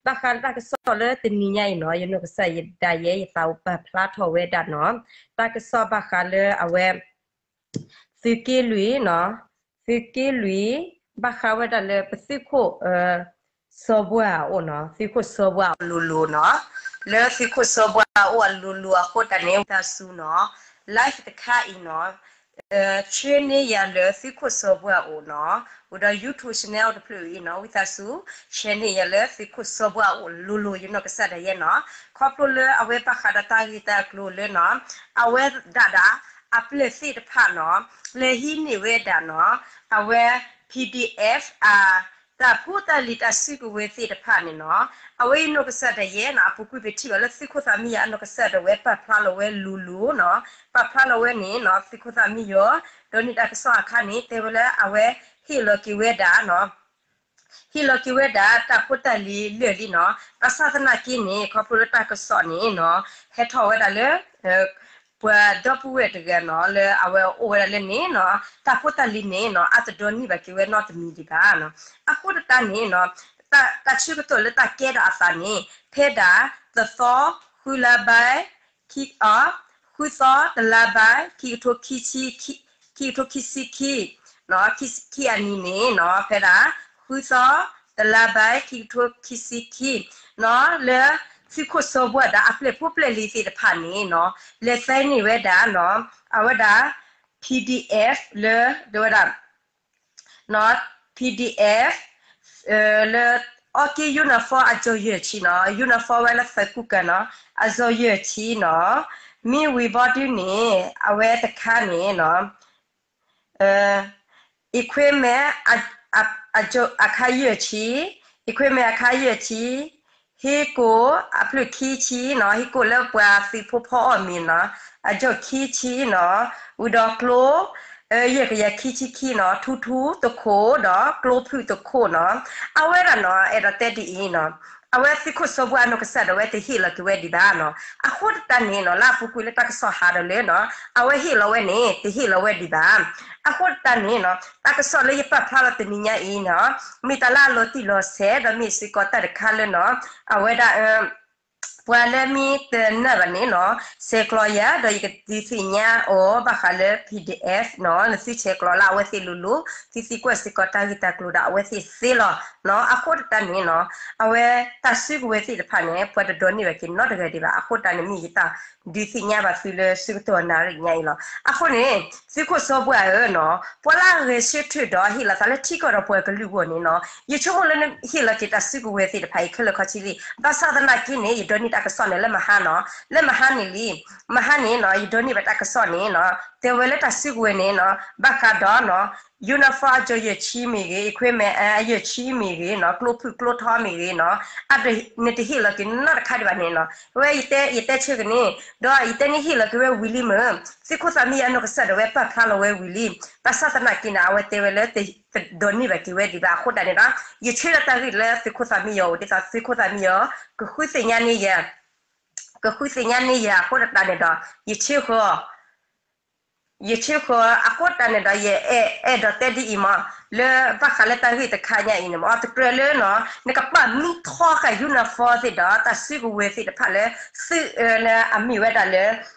ဘၣ်ဃးလၢတၢ်ကစီၣ်လၢတနံၤညါအံၤနီၤ ယနီၢ်ကစၢ်ယဒၣ်ယဲ ယသးအိၣ်ပာ်ဖျါထီၣ်ဝဲဒၣ်နီၤ တၢ်ကစီၣ်ဘၣ်ဃးလၢအဝဲ သုးက့လွံၢ်နီၤ, သုးက့လွံၢ် ဘၣ်ဃးဝဲဒၣ်လၢပသုးခိၣ် စီၤဘှါအအိၣ်နီၤ, သုးခိၣ်စီၤဘှါအအိၣ်လိၤလိၤနီၤ, လၢသုးခိၣ်စီၤဘှါအအိၣ်အလိၤလိၤအဃိတၢ်န့ၣ် ဝံသးစူၤနီၤ live တခါအံၤနီၤ share န့ၢ်ယၤလၢသုးခိၣ်စီၤဘှါအအိၣ်နီၤ, ဝံၤဒီး YouTube channel တဖျၢၣ်အံၤနီၤ ဝံသးစူၤ share န့ၢ်ယၤလၢ သုးခိၣ်စီၤဘှါအအိၣ်လိၤလိၤ ယနီၢ်ကစၢ်ဒၣ်ယဲနီၤ, ခီဖျိလၢအဝဲဘၣ်ဃးဒီးတၢ်ဂ့ၢ်တၢ်ကျိၤလၢနီၤ အဝဲဒၣ်ဒၣ် အပျဲၢ်သ့ၣ်တဖၣ်နီၤ လဲၤဟံးန့ၢ်ဝဲဒၣ်နီၤ အဝဲ PDF အ တၢ်ဖိတၢ်လံၤတၢ်စုကဝဲၤသ့ၣ်တဖၣ်န့ၣ်နီၤ, အဝဲအံၤနီၢ်ကစၢ်ဒၣ်ယဲနီၤ အပူၤကွံာ်ပထံၣ်ဘၣ်လၢသုးခိၣ်သၣ်မံယၤအနီၢ်ကစၢ်ဒၣ်ဝဲ ပာ်ဖျါလီၤဝဲလိၤလိၤနီၤ, ပာ်ဖျါလီၤဝဲန့ၣ်နီၤ သုးခိၣ်သၣ်မံယၤ ဒီးန့ၢ်တၢ်ကစီၣ်အခါန့ၣ် တဲဝဲလၢအဝဲဟ့ၣ်လီၤက့ၤဝဲဒၣ်နီၤ ဟ့ၣ်လီၤက့ၤဝဲဒၣ်တၢ်ဖိတၢ်လံၤလၢာ်လံနီၤ, ဘၣ်ဆၣ်သနာ်က့န့ၣ် ခီဖျိလၢတၢ်ကစီၣ်န့ၣ်နီၤ ဟဲထီၣ်ဝဲဒၣ်လၢ ပှၤဒီပုၢ်ဝဲၢ်တဂၤနီၤ လၢအဝဲအိၣ်ဝဲဒၣ်လၢန့ၣ်နီၤ တၢ်ဖိတၢ်လံၤန့ၣ်နီၤ အတဒိးန့ၢ်ဘၣ်က့ၤဝဲနီတမံၤဒံးဘၣ်နီၤ, အဃိသတးန့ၣ်နီၤ တၢ်ဆၢကတီၢ်လၢတၢ်ကဲထီၣ်အသးန့ၣ် ဖဲဒၣ် တသီ ဃုလါဘဲ ခံ ဃုသီ တလါဘဲ ခံကထိခံဆံ ခံကထိခံဆံခံ ခံအနံၤန့ၣ်နီၤ ဖဲဒၣ် ဃုသီ တလါဘဲ ခံကထိခံဆံခံနီၤ လၢသုးခိၣ်စီၤဘှါဒီးအပျဲၢ်ဖိပျဲၢ်လံၤသ့ၣ်တဖၣ်န့ၣ်နီၤ လဲၤသဲန့ၢ်ဝဲဒၣ်နီၤ အဝဲဒၣ် PDF လၢ ဒဝဲဒၣ် PDF လၢ အီက့ uniform အစိၤယဲၢ်ဆံနီၤ uniform ဝဲလၢသၢကူကၤနီၤ အစိၤယဲၢ်ဆံနီၤ မ့ၢ်ဝံၤဘီဒုန့ၣ် အဝဲတခါန့ၣ်နီၤ equipment အ အ အစိၤ အခါယဲၢ်ဆံ equipment အခါယဲၢ်ဆံ ဟ့ၣ်ကိၣ်အဖျၢၣ်ခံဆံနီၤ ဟ့ၣ်ကိၣ်လၢပှၤသုးဖိဖီအီၣ်မ့ၤနီၤ အစိၤခံဆံနီၤ ဝံၤဒီးကျိ ယဲၢ်ကယၤခံဆံခံနီၤ ထူထူတခိၣ်ဒီးကျိဖုၣ်တခိၣ်နီၤ အဝဲဒၣ်နီၤ အဲၣ်ဒိးတဲဒ်အံၤနီၤ အဝဲသုးခိၣ်စီၤဘှါအနီၢ်ကစၢ်ဒၣ်ဝဲတဟ့ၣ်လီၤက့ၤဝဲဒံးဘၣ်နီၤ အဃိသတးန့ၣ်နီၤ လၢအပူၤကွံာ်လၢတၢ်ကစီၣ်ဟးဒီးလၢနီၤ အဝဲဟ့ၣ်လီၤဝဲန့ၣ် တဟ့ၣ်လီၤဝဲဒံးဘၣ် အဃိသတးန့ၣ်နီၤ တၢ်ကစီၣ်လၢယပာ်ဖျါလီၤတနံၤညါအံၤနီၤ မ့ၢ်တၢ်လၢအလီၤတံၢ်လီၤဆဲးဒီးမ့ၢ်စ့ၢ်ကီးတၢ်တခါလၢနီၤ အဝဲဒၣ် ပှၤလၢမ့ၢ်တနာ်ဘၣ်န့ၣ်နီၤ ဆဲးကျိးယၤ ဒီးယကဒုးသ့ၣ်ညါအီၤဘၣ်ဃးလၢ PDF နီၤ နသုဆဲးကျိးလၢအဝဲသ့ၣ်လိၤလိၤ သုသံကွၢ်စ့ၢ်ကီးတၢ်ဂ့ၢ်တၢ်ကျိၤဒီးအဝဲသ့ၣ်သ့လီၤနီၤ အဃိသတးန့ၣ်နီၤ အဝဲတၢ်စုကဝဲၤသ့ၣ်တဖၣ်န့ၣ် ပှၤတဒိးန့ၢ်ဘၣ်က့ၤနီတဂၤဒံးဘၣ် အဃိသတးန့ၣ် မ့ၢ်ယတၢ်ဒုးသ့ၣ်ညါဘၣ်သုလၢဆၢကတီၢ်နၣ်ရံၣ်ညါအံၤလီၤ အဃိန့ၣ် သုးခိၣ်စီၤဘှါဧၢနီၤ ပှၤလၢအဂဲၤဆၢထၢၣ်ဒီးဟ့ၣ်လီၤသးလၢထံကီၢ်ဒီးပှၤကလုာ်အဂီၢ်န့ၣ်နီၤ ယဆိကမိၣ်လၢနဟ့ၣ်လီၤက့ၤတၢ်စုကဝဲၤသ့ၣ်တဖၣ်အံၤ ခဲလၢာ်ခဲဆ့လံ ဘၣ်ဆၣ်သနာ်က့န့ၣ် ယဒိးန့ၢ်တၢ်ကစီၣ်န့ၣ်လၢမဟါနီၤ လၢမဟါန့ၣ်လံ မဟါန့ၣ်နီၤ ယဒိးန့ၢ်ဘၣ်တၢ်ကစီၣ်န့ၣ်နီၤ တဲဝဲလၢတၢ်စုကဝဲၤန့ၣ်နီၤ ဘၣ်ဃးဒီးနီၤ uniform အစိၤယဲၢ်ဆံမ့ၢ်ဂ့ၤ equipment အယဲၢ်ဆံမ့ၢ်ဂ့ၤနီၤ ကျိဖုၣ်ကျိထီမ့ၢ်ဂ့ၤနီၤ အတ နတဟ့ၣ်လီၤက့ၤနီတခါဒံးဘၣ်န့ၣ်နီၤ ဝဲယတဲ ယတဲဆၢကန့ၣ် ဒီးယတဲန့ၣ်ဟ့ၣ်လီၤက့ၤဝဲဝံၤလံမ့ၢ် သုးခိၣ်သၣ်မံယၤအနီၢ်ကစၢ်ဒၣ်ဝဲပာ်ဖျါလီၤဝဲဝံၤလံ ဘၣ်ဆၣ်သနာ်က့န့ၣ် အဝဲတဲဝဲလၢ တဒိးန့ၢ်ဘၣ်က့ၤဝဲဒံးဘၣ် အဃိသတးန့ၣ်ဒီး ယဆၢလီၤတၢ်ဂ့ၢ်လၢသုးခိၣ်သၣ်မံယၤအိၣ် ဒ်သိးသုးခိၣ်သၣ်မံယၤ ကဃုသ့ၣ်ညါန့ၢ်ယၤ ကဃုသ့ၣ်ညါန့ၢ်ယၤအဃိသတးန့ၣ်ဒီး ယဆၢဃီၤ ယဆၢဃီၤအဃိသတးန့ၣ်ဒီး ယအဲၣ်ဒိးတဲဒ်အံၤမး လၢဘၣ်ဃးလၢတၢ်ဂ့ၢ်တခါညါအံၤန့ၣ်မး တကြၢးလၢနီၤ နကပာ်မံထီဃာ် uniform သ့ၣ်ဒီး တၢ်စုကဝဲၤသ့ၣ်တဖၣ်လၢ သုးလၢအမ့ၢ်ဝဲဒၣ်လၢ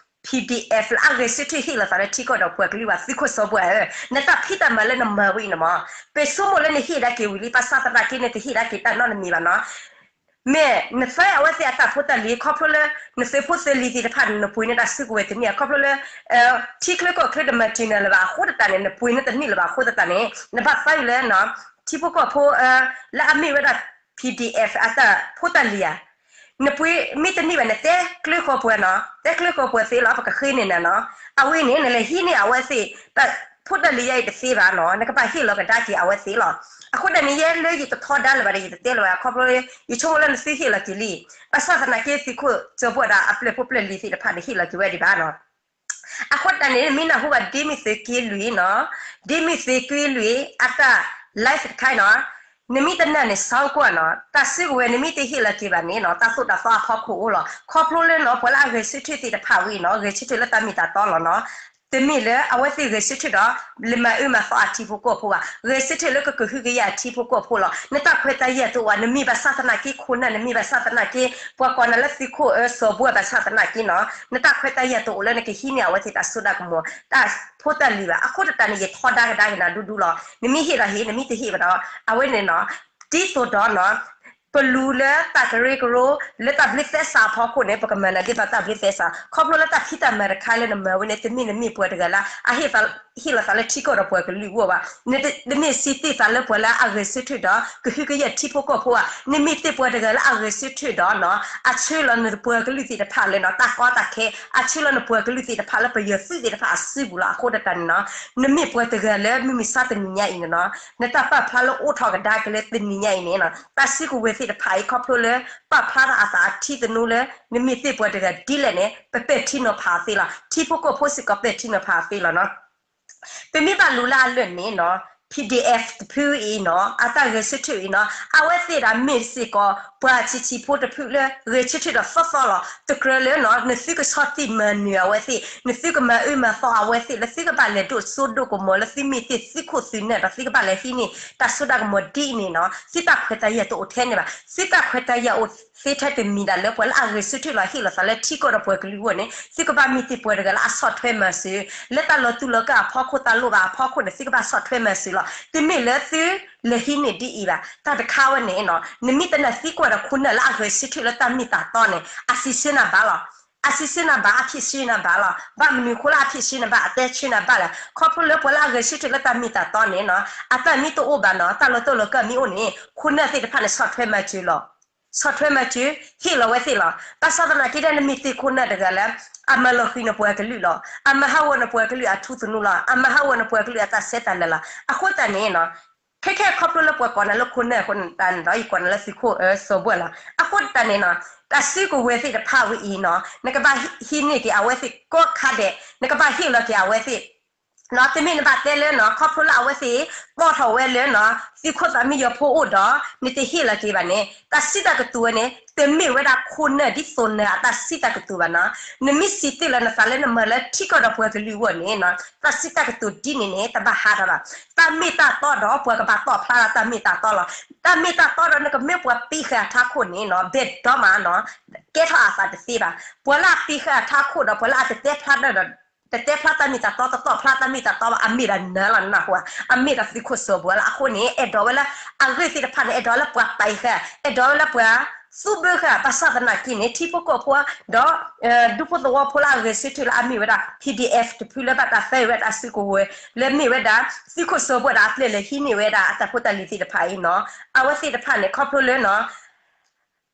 PDF လၢအဂဲၤဆၢထၢၣ်ဟ့ၣ်လီၤသးလၢထံကီၢ်ဒီးပှၤကလုာ်ဘၣ် သုးခိၣ်စီၤဘှါဧၢ, နတၢ်ဖံးတၢ်မၤလၢနမၤဝဲအံၤန့ၣ်မး ပဆိကမိၣ်လၢနဟ့ၣ်ဒၣ်က့ၤဝံၤလံ ဘၣ်ဆၣ်သနာ်က့ နတဟ့ၣ်ဒၣ်က့ၤတၢ်နီတမံၤဘၣ်နီၤ မ့ၢ်နသးအဝဲသ့ၣ်အတၢ်ဖိတၢ်လံၤ ခီဖျိလၢ နသုးဖိသုးလံၤသ့ၣ်တဖၣ်န့ၣ် နပှ့ၤန့ၢ်တၢ်စုကဝဲၤတန့ၢ် ခီဖျိလၢ ထံချၢကီၢ်ချၢတမၤတံၢ်နၤလၢၤဘၣ်အဃိသတးန့ၣ် နပှ့ၤန့ၢ်တန့ၢ်လၢၤဘၣ်အဃိသတးန့ၣ် နဘၣ်သးဝံၤလၢ ထံဖိကီၢ်ဖိ လၢအမ့ၢ်ဝဲဒၣ် PDF အတၢ်ဖိတၢ်လံၤဧါ နပှ့ၤမ့ၢ်တန့ၢ်ဘၣ်န့ၣ် တဲကျၢဃီၤပှၤနီၤ တဲကျၢဃီၤပှၤသ့လီၤ ပကဃ့န့ၢ်နၤနီၤ အဝဲန့ၣ် နလဲၤဟံးန့ၢ်အဝဲသ့ၣ် တၢ်ဖိတၢ်လံၤယါအံၤတသ့ဘၣ်နီၤ နကဘၣ်ဟ့ၣ်လီၤကဒါက့ၤအဝဲသ့ၣ်လီၤ အဃိဒၣ်န့ၣ် ယဲလၢယတထီဒါလၢၤဘၣ်ဒီး ယတတဲလၢၤဘၣ် ခီဖျိ ယဆိကမိၣ်လၢနသုဟ့ၣ်လီၤက့ၤလံ ဘၣ်ဆၣ်သနာ်က့သုးခိၣ်စီၤဘှါဒီးအပျဲၢ်ဖိပျဲၢ်လံၤသ့ၣ်တဖၣ်န့ၣ် ဟ့ၣ်လီၤက့ၤဝဲဒံးဘၣ်နီၤ အဃိတၢ်န့ၣ် မ့ၢ်နၢ်ဟူဘၣ်ဒ်မ့ၢ်သုးက့လွံၢ်နီၤ ဒ်မ့ၢ်သုးက့လွံၢ်အတၢ် live တခါနီၤ နမ့ၢ်တနာ်န့ၣ် ဆါကွၢ်နီၤ တၢ်စုကဝဲၤနမ့ၢ်တဟ့ၣ်လီၤက့ၤဘၣ်န့ၣ်နီၤ တၢ်သိၣ်တၢ်သီအဖီခိၣ်အိၣ်လီၤ ခီဖျိလၢနီၤ ပှၤလၢအဂဲၤဆၢထၢၣ်သ့ၣ်တဖၣ်ဝံၤနီၤ ဂဲၤဆၢထၢၣ်လၢတၢ်မ့ၢ်တၢ်တီလီၤနီၤ တမ့ၢ်လၢအဝဲသ့ၣ်ဂဲၤဆၢထၢၣ်ဒီး လဲၤမၤအၢမၤသီအထံဖိကီၢ်ဖိဘၣ်, ဂဲၤဆၢထၢၣ်လၢကကဟုကယာ်အထံဖိကီၢ်ဖိလီၤ. နတၢ်ခွဲးတၢ်ယာ်တအိၣ်ဘၣ်, နမ့ၢ်ဘၣ်ဆၣ်သနာ်က့ခိၣ်နၢ်, နမ့ၢ်ဘၣ်ဆၣ်သနာ်က့ ပှၤကိးနၤလၢသုးခိၣ်အၢစီၤဘှဲဘၣ်ဆၣ်သနာ်က့နီၤ, နတၢ်ခွဲးတၢ်ယာ်တအိၣ်လၢနကဟံးန့ၢ်အဝဲသ့ၣ်တၢ်စိတၢ်ကမီၤ တၢ်ဖိတၢ်လံၤဘၣ်. အဃိသတးန့ၣ် ယထီဒါကဒါက့ၤနၤဒူဒူလီၤ. နမ့ၢ်ဟ့ၣ်လီၤဟ့ၣ်, နမ့ၢ်တဟ့ၣ်ဘၣ်ဒီး အဝဲန့ၣ်နီၤ, ဒ်သိးဒီးနီၤ ပလူၤလၢတၢ်ကရၢကရိ လၢတၢ်ဘျုးသဲစးအဖီခိၣ်န့ၣ် ပကမၤနၤဒ်သိးတၢ်ဘျုးသဲစး, ခီဖျိလၢတၢ်ဖံးတၢ်မၤတခါလၢနမၤဝဲန့ၣ် တမ့ၢ်နမ့ၢ်ပှၤတဂၤလၢအဟ့ၣ်လီၤသးလၢထံကီၢ်ဒီးပှၤကလုာ်အဂီၢ်ဘၣ်, နမ့ၢ်စံးတ့ၢ်သးလၢပှၤလၢအဂဲၤဆၢထၢၣ်ဒီး ကဟုကယာ်ထံဖိကီၢ်ဖိဘၣ်, နမ့ၢ်တ့ၢ်ပှၤတဂၤလၢအဂဲၤဆၢထၢၣ်ဒီးနီၤ အဆှၢလီၤနပှၤကလုာ်သ့ၣ်တဖၣ်လၢနီၤ တၢ်ကီတၢ်ခဲ, အဆှၢလီၤနပှၤကလုာ်သ့ၣ်တဖၣ်လၢပယီၤသုးသ့ၣ်တဖၣ်အစုပူၤလီၤ. အဃိသတးန့ၣ်နီၤ နမ့ၢ်ပှၤတဂၤလၢမုၢ်မဆါတနံၤညါအံၤန့ၣ်နီၤ နတၢ်ပာ်ဖျါလၢအိၣ်ထီၣ်ကဒါက့ၤလၢတနံၤညါအံၤန့ၣ်နီၤ တၢ်စုကဝဲၤသ့ၣ်တဖၣ်အံၤ ခီဖျိလၢပာ်ဖျါထီၣ်အသးအထံသနူလၢ နမ့ၢ်တ့ၢ်ပှၤတဂၤဒ်လဲၣ်န့ၣ် ပပဲာ်ထံနီၤဖးသ့လီၤ. ထံဖိကီၢ်ဖိစ့ၢ်ကီးပဲာ်ထံနီၤဖးသ့လီၤနီၤ. ပမ့ၢ်ဘၣ်လူၤလၢအလၢာ်န့ၣ်နီၤ PDF တဖုအံၤနီၤ အတၢ်ဂဲၤဆၢထၢၣ်အံၤနီၤ အဝဲသ့ၣ်ဒၣ်မ့ၢ်စ့ၢ်ကီး ပှၤဆံးဆံးဖိတဖုလၢဂဲၤဆၢထၢၣ်ဒီးသီသီလီၤ. တကြၢးလၢနီၤ နသုကဆီၣ်တံၢ်မၤနၢၤအဝဲသ့ၣ်, နသုကမၤအၢမၤသီအဝဲသ့ၣ်, လၢသုကဘၣ်လဲၤဒိၣ်စိဒိၣ်ကမီၤ လၢသုမ့ၢ်တ့ၢ်သုးခိၣ်သုးနၢ်ဒီး သုကဘၣ်လဲၤဟံးန့ၢ်တၢ်စိတၢ်ကမီၤဒ်အံၤန့ၣ်နီၤ သုတၢ်ခွဲးတၢ်ယာ်တအိၣ်ထဲန့ၣ်ဘၣ်. သုတၢ်ခွဲးတၢ်ယာ်အိၣ်သ့ထဲတမံၤဒၣ်လၢပှၤလၢအဂဲၤဆၢထၢၣ်လီၤ ဟ့ၣ်လီၤသးလၢထံကီၢ်ဒီးပှၤကလုာ်အဂီၢ်န့ၣ် သုကဘၣ်မ့ၢ်တ့ၢ်ပှၤတဂၤလၢအဆီၣ်ထွဲမၤစၢၤ လၢတၢ်လီၤတူာ်လီၤကာ်အဖီခိၣ် တၢ်လိၣ်ဘၣ်အဖီခိၣ်န့ၣ် သုကဘၣ်ဆီၣ်ထွဲမၤစၢၤလီၤ. တမ့ၢ်လၢသုလဲၤဟံးန့ၢ်ဒ်အံၤဘၣ်. တၢ်တခါဝဲန့ၣ်နီၤ နမ့ၢ်တနာ်သံကွၢ်ဒီးခိၣ်နၢ်လၢအဂဲၤဆၢထၢၣ်လၢတၢ်မ့ၢ်တၢ်တီန့ၣ် အစံးဆၢနၤဘၣ်လီၤ. အစံးဆၢနၤဘၣ် အဖံးဆၢနၤဘၣ်လီၤ. ဘၣ်မနုၤအဃိလၢအဖံးဆၢနၤဘၣ် အတဲဆၢနၤဘၣ်လဲၣ်. ခီဖျိလၢပှၤလၢအဂဲၤဆၢထၢၣ်လၢတၢ်မ့ၢ်တၢ်တီန့ၣ်နီၤ အတၢ်မ့ၢ်တအိၣ်ဘၣ်နီၤ တၢ်လီၤတူာ်လီၤကာ်မ့ၢ်အိၣ်န့ၣ် ခိၣ်နၢ်သ့ၣ်တဖၣ်န့ၣ် ဆီၣ်ထွဲမၤစၢၤလီၤ. ဆီၣ်ထွဲမၤစၢၤ ဟ့ၣ်လီၤဝဲသ့ၣ်လီၤ. ဘၣ်ဆၣ်သနာ်က့ဒီး နမ့ၢ်တ့ၢ်ခိၣ်နၢ်တဂၤလၢ အမၤလီၤဃံၤနပှၤကလုာ်လီၤ. အမၤဟးဂီၤနပှၤကလုာ်အထူသနူလီၤ. အမၤဟးဂီၤနပှၤကလုာ်အတၢ်ဆဲးတၢ်လၤလီၤ. အဃိသတးန့ၣ်နီၤ ခဲခဲခီဖျိလၢပှၤကိးနၤလၢခိၣ်နၢ်အဃိန့ၣ်ဒီး ယကိးနၤလၢသုးခိၣ်အၢစီၤဘှဲလီၤ. အဃိသတးန့ၣ်နီၤ တၢ်စုကဝဲၤသ့ၣ်တဖၣ်ဝဲအံၤနီၤ နကဘၣ်ဟံးန့ၢ်က့ၤအဝဲသ့ၣ်ကိးခါဒဲး နကဘၣ်ဟ့ၣ်လီၤက့ၤအဝဲသ့ၣ် တမ့ၢ်နဘၣ်တဲလၢနီၤ ခီဖျိလၢအဝဲသ့ၣ် တီၣ်ထီၣ်ဝဲလၢနီၤ သုးခိၣ်သးမံယီၤဖိအိၣ်ဒီး နတဟ့ၣ်လီၤက့ၤဘၣ်န့ၣ် တၢ်စံးတၢ်ကတိၤဝဲန့ၣ် တမ့ၢ်ဝဲဒၣ်ခိၣ်နၢ်ဒ်သိးနၤအတၢ်စံးတၢ်ကတိၤဘၣ်နီၤ. နမ့ၢ်စံးတ့ၢ်လၢနသးလၢနမၤလၢထံကီၢ်ဒီးပှၤကလုာ်အဂီၢ်န့ၣ်နီၤ တၢ်စံးတၢ်ကတိၤဒ်န့ၣ်န့ၣ် တဘၣ်ဟးထီၣ်ဘၣ်. တၢ်မ့ၢ်တၢ်တီဒီး ပှၤကဘၣ်တီၣ်ဖျါလၢတၢ်မ့ၢ်တၢ်တီလီၤ. တၢ်မ့ၢ်တၢ်တီဒီး နကမ့ၢ်ပှၤပံးဃာ်အထးခိၣ်န့ၣ်နီၤ ဘဲၣ်ဒီမးနီၤ ကဲထီၣ်အသးတသ့ဘၣ်. ပှၤလၢအပံးဃာ်အထးခိၣ်ဒီး ပှၤလၢအတတဲဖျါဒီး တတဲဖျါတၢ်မ့ၢ်တၢ်တီ တတီၣ်ဖျါတၢ်မ့ၢ်တၢ်တီဘၣ် အမ့ၢ်ဒၣ်နၤလီၤ နနၢ်ဟူဧါ. အမ့ၢ်ဒၣ်သုးခိၣ်စီၤဘှဲလီၤ. အဃိန့ၣ် အဲၣ်ဒိးဝဲလၢ အဂ့ၢ်သ့ၣ်တဖၣ်န့ၣ် အဲၣ်ဒိးလၢပှၤပာ်ဃာ် အဲၣ်ဒိးဝဲလၢပှၤသူၣ်ဘၢဃာ် ဘၣ်ဆၣ်သနာ်က့န့ၣ် ထံဖိကီၢ်ဖိဒီး ဒူဖိသဝီဖိလၢအဂဲၤဆၢထၢၣ်လၢအမ့ၢ်ဝဲဒၣ် PDF တဖုလၢဘၣ်တၢ်သၢဝဲဒၣ်အစုကဝဲၤ လၢမ့ၢ်ဝဲဒၣ် သုးခိၣ်စီၤဘှဲဒီးအပျဲၢ်လဲၤဟံးန့ၢ်ဝဲဒၣ်အတၢ်ဖိတၢ်လံၤသ့ၣ်တဖၣ်အံၤနီၤ အဝဲသ့ၣ်တဖၣ်န့ၣ် ခီဖျိလၢနီၤ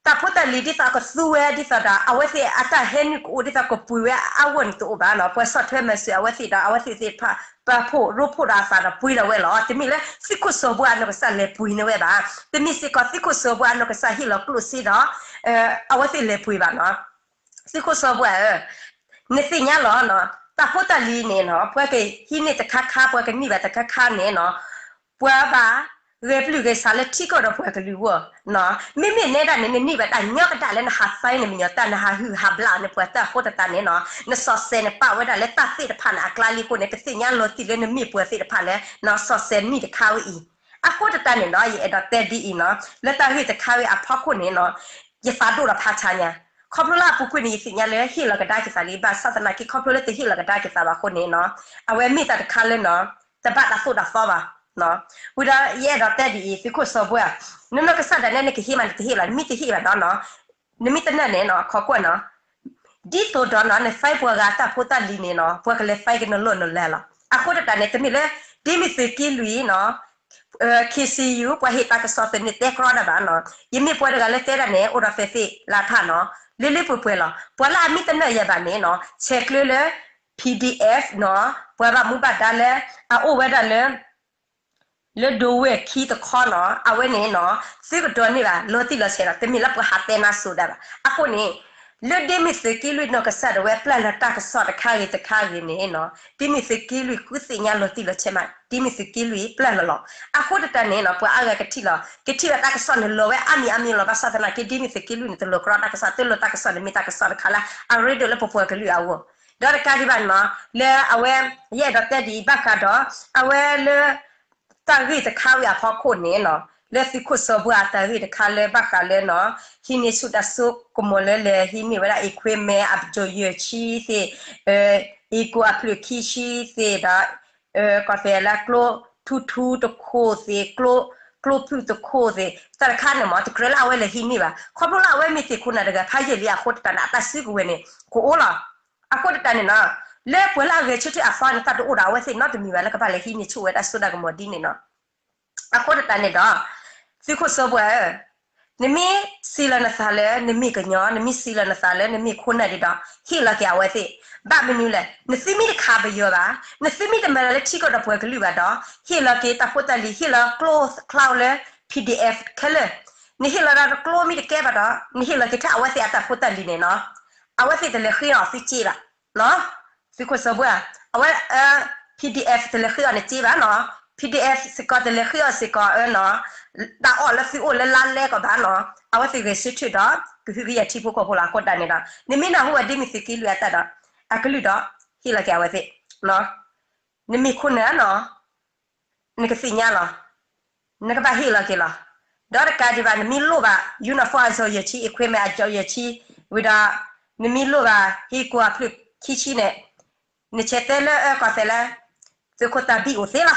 တၢ်ဖိတၢ်လံၤဒ်သိးကသူဝဲဒ်သိးဒီး အဝဲသ့ၣ်အတၢ်ဟဲနုာ်ကအိၣ်ဒ်သိးကပှ့ၤဝဲအဂီၢ်န့ၣ်တအိၣ်ဘၣ်နီၤ. ပှၤဆီၣ်ထွဲမၤစၢၤအဝဲသ့ၣ်ဒီး အဝဲသ့ၣ်သ့ၣ်တဖၣ် ပာ်ဖှိၣ်ရိဖှိၣ်ဒီးအသးဒီးပှ့ၤလီၤဝဲလီၤ. တမ့ၢ်လၢသုးခိၣ်စီၤဘှဲအနီၢ်ကစၢ်လဲၤပှ့ၤန့ၢ်ဝဲဘၣ်. တမ့ၢ်စ့ၢ်ကီးသုးခိၣ်စီၤဘှဲအနီၢ်ကစၢ်ဟ့ၣ်လီၤကျိၣ်စ့ဒီး အဝဲသ့ၣ်လဲၤပှ့ၤဘၣ်နီၤ. သုးခိၣ်စီၤဘှဲဧၢ, နသ့ၣ်ညါလီၤနီၤ တၢ်ဖိတၢ်လံၤန့ၣ်နီၤ ပှၤကဟံးန့ၢ်တခါခါ ပှၤကန့ၢ်ဘၣ်တခါခါန့ၣ်နီၤ ပှၤဘၣ်ဂဲၤပျုၢ်ဂဲၤဆးလၢထံကီၢ်ဒီးပှၤကလုာ်အဂီၢ်နီၤ. မ့မ့ၢ်နဲဒၣ်န့ၣ် နန့ၢ်ဘၣ်တၢ်ညီကဒၣ်လၢနဟးသါန့ၣ် မညီတၢ် နဟးဟုၣ်ဟးဘျါအီၤန့ၣ် ပှၤတၢ်အဃိသတးန့ၣ်နီၤ နစီၤစဲးန့ၣ်ပာ်ဝဲဒၣ်လၢတၢ်သ့ၣ်တဖၣ်န့ၣ် အကျါလံအဃိန့ၣ် ပသ့ၣ်ညါလီၤတံၢ်လၢနမ့ၢ်ပှၤသ့ၣ်တဖၣ်လၢ စီၤစဲးနံၣ်တခါဝဲအံၤ. အဃိသတးန့ၣ်ဒီး ယအဲၣ်ဒိးတဲဒ်အံၤနီၤ လၢတၢ်ဂ့ၢ်တခါဝဲအဖီခိၣ်န့ၣ်နီၤ ယသးဒိၣ်ဒီးဖးဆါညါ ခီဖျိလၢအပူၤကွံာ်န့ၣ် ယသ့ၣ်ညါလၢဟ့ၣ်လီၤကဒါက့ၤသးလံ ဘၣ်ဆၣ်သနာ်က့ ခီဖျိလၢတဟ့ၣ်လီၤကဒါက့ၤသးဘၣ်အဃိန့ၣ်နီၤ အဝဲမ့ၢ်တၢ်တခါလၢနီၤ တဘၣ်တၢ်သိၣ်တၢ်သီဘၣ်. ဝံၤဒီးယအဲၣ်ဒိးတဲဒ်အံၤ သုးခိၣ်စီၤဘှဲဧၢ, နနီၢ်ကစၢ်ဒၣ်နဲ နကဟ့ၣ်မး နတဟ့ၣ်လီၤ နမ့ၢ်တဟ့ၣ်ဘၣ်ဒီးနီၤ နမ့ၢ်တနာ်န့ၣ်နီၤ ခိးကွၢ်နီၤ ဒ်သိးဒီးနီၤ နသံပှၤဂၤအတၢ်ဖိတၢ်လံၤန့ၣ်နီၤ ပှၤကလဲၤသံကနလီၢ်နလၤလီၤ. အဃိသတးန့ၣ် တမ့ၢ်လၢ ဒ်မ့ၢ်သုးက့လွံၢ်နီၤ ခ့စံယူ ပှၤဟ့ၣ်တၢ်ကစီၣ်သန့ၤတဲကြီဒၣ်ဘၣ်နီၤ. ယမ့ၢ်ပှၤတဂၤလၢတဲဒၣ်န့ၣ် အိၣ်ဒီးသဲးသ့ၣ်လၢထးနီၤ လၢလၢပှဲၤပှဲၤလီၤ. ပှၤလၢအမ့ၢ်တနာ်ယၤဘၣ်န့ၣ်နီၤ ဆဲးကျၢလၢ PDF နီၤ ပှၤဘၣ်မူဘၣ်ဒါလၢ အအိၣ်ဝဲဒၣ်လၢ လၢဒိဝဲၢ်ခံတခီနီၤ အဝဲန့ၣ်နီၤ သုကဒိးန့ၢ်ဘၣ် လီၤတံၢ်လီၤဆဲးဒီး တမ့ၢ်လၢပှၤဟးတဲနါစိၤဒၣ်ဘၣ်. အဃိန့ၣ် လၢဒ်မ့ၢ်သုးက့လွံၢ်နီၢ်ကစၢ်ဒၣ်ဝဲပျၢ်လီၤတၢ်ကစီၣ်တခါဂ့ၤတခါဂ့ၤန့ၣ်နီၤ ဒ်မ့ၢ်သုးက့လွံၢ်ဃုသ့ၣ်ညါလီၤတံၢ်လီၤဆဲးမး ဒ်မ့ၢ်သုးက့လွံၢ်ပျၢ်လီၤလီၤ. အဃိသတးန့ၣ်နီၤ ပှၤအါဂၤကထံၣ်လီၤ ကထံၣ်ဘၣ်တၢ်ကစီၣ်န့ၣ်လီၤဝဲအါမံၤအါမံၤလီၤ. ဘၣ်ဆၣ်သနာ်က့ ဒ်မ့ၢ်သုးက့လွံၢ်န့ၣ် တလီၤကြီတၢ်ကစီၣ် တလီၤတၢ်ကစီၣ်န့ၣ် မ့ၢ်တၢ်ကစီၣ်တခါလၢ အရ့ဒိၣ်လၢပပှၤကလုာ်အဂီၢ် ဒီးတကးဒံးဘၣ်နီၤ လၢအဝဲ ယအဲၣ်ဒိးတဲဒ်အံၤဘၣ်ဃးဒီး အဝဲလၢ တၢ်ဂ့ၢ်တခါဝံၤအဖီခိၣ်န့ၣ်နီၤ လၢသုးခိၣ်စီၤဘှါအတၢ်ဂ့ၢ်တခါလၢဘၣ်ဃးလၢနီၤ ဟံးန့ၢ်ဆူၣ်တၢ်စိကမီၤလၢလဲၤဟံးန့ၢ်ဝဲဒၣ် equipment အပစိာ်ယဲၢ်ဆံသ့ၣ် အံကိအဖျၢၣ်ခံဆံသ့ၣ်ဒီး ကီၢ်သဲးလၢကျိထူထူတခိၣ်သ့ၣ် ကျိဖုၣ်တခိၣ်သ့ၣ် တၢ်တခါန့ၣ်မ့ၢ် တကြၢးလၢအဝဲလဲၤဟံးန့ၢ်ဘၣ် ခီဖျိလၢအဝဲမ့ၢ်သ့ၣ်ခိၣ်နၢ်တဂၤဖးယံာ်လံအဃိတတးန့ၣ် အတၢ်စုကဝဲၤန့ၣ် ကအိၣ်လီၤ. အဃိတတးန့ၣ်နီၤ လၢပှၤလၢအဂဲၤဆၢထၢၣ်အသီန့ၣ် တၢ်တအိၣ်ဒီးအဝဲသ့ၣ်နီတမံၤဘၣ်လၢကဘၣ်လဲၤဟံးန့ၢ်ဆူၣ်ဝဲတၢ်စိတၢ်ကမီၤဒ်န့ၣ်နီၤ အဃိတတးန့ၣ်ဒီး သုးခိၣ်စီၤဘှါဧၢ, နမ့ၢ်စံးလီၤနသးလၢနမ့ၢ်ကညီ နမ့ၢ်စံးလီၤနသးလၢနမ့ၢ်ခိၣ်နၢ်ဒ်ဒီး ဟ့ၣ်လီၤက့ၤအဝဲသ့ၣ်, ဘၣ်မနုၤလဲၣ် နသုမ့ၢ်တခးပယီၤဘၣ်, နသုမ့ၢ်တမၤလၢထံကီၢ်ဒီးပှၤကလုာ်ဘၣ်ဒီး ဟ့ၣ်လီၤက့ၤတၢ်ဖိတၢ်လံၤ ဟ့ၣ်လီၤကျိချါလၢ P D F ခဲလၢာ်, နဟ့ၣ်လီၤဒီးကျိမ့ၢ်တကဲဘၣ်ဒီး နဟ့ၣ်လီၤက့ၤထၢၣ်အဝဲသ့ၣ်အတၢ်ဖိတၢ်လံၤန့ၣ်နီၤ, အဝဲသ့ၣ်တလဲၤဃ့အီၤသုစ့ဘၣ် သုးခိၣ်စီၤဘှါ, အဝဲ P D F တလဲၤဃ့အီၤနစ့ဘၣ်နီၤ, P D F စ့ၢ်ကီးတလဲၤဃ့အီၤစ့ၢ်ကီးနီၤ, တၢ်အီၣ်လၢသုအိၣ်လၢလါလဲကီးဘၣ်နီၤ, အဝဲသ့ၣ်ဂဲၤဆၢထၢၣ်ဒီး ကဟုကယာ်ထံဖိကီၢ်ဖိလီၤ. အဃိတၢ်န့ၣ်ဒီး နမ့ၢ်နၢ်ဟူဝဲဒ်မ့ၢ်သုးက့လွံၢ်အတၢ်ဒီး အကလုၢ်ဒီး ဟ့ၣ်လီၤက့ၤအဝဲသ့ၣ်, နမ့ၢ်ခိၣ်နၢ်နီၤ နကသ့ၣ်ညါလီၤ, နကဘၣ်ဟ့ၣ်လီၤက့ၤလီၤ. ဒီးတကးဒံးဘၣ် နမ့ၢ်လိၣ်ဘၣ် uniform အစိာ်ယဲၢ်ဆံ equipment အစိာ်ယဲၢ်ဆံ, ဝံၤဒီး နမ့ၢ်လိၣ်ဘၣ် ဟံးကိအဖျၢၣ်ခံဆံန့ၣ်, နဆဲးတဲလၢအကီၢ်သဲးလၢ သုးခိၣ်တၢ်ဘံၣ်အိၣ်သ့လီၤ.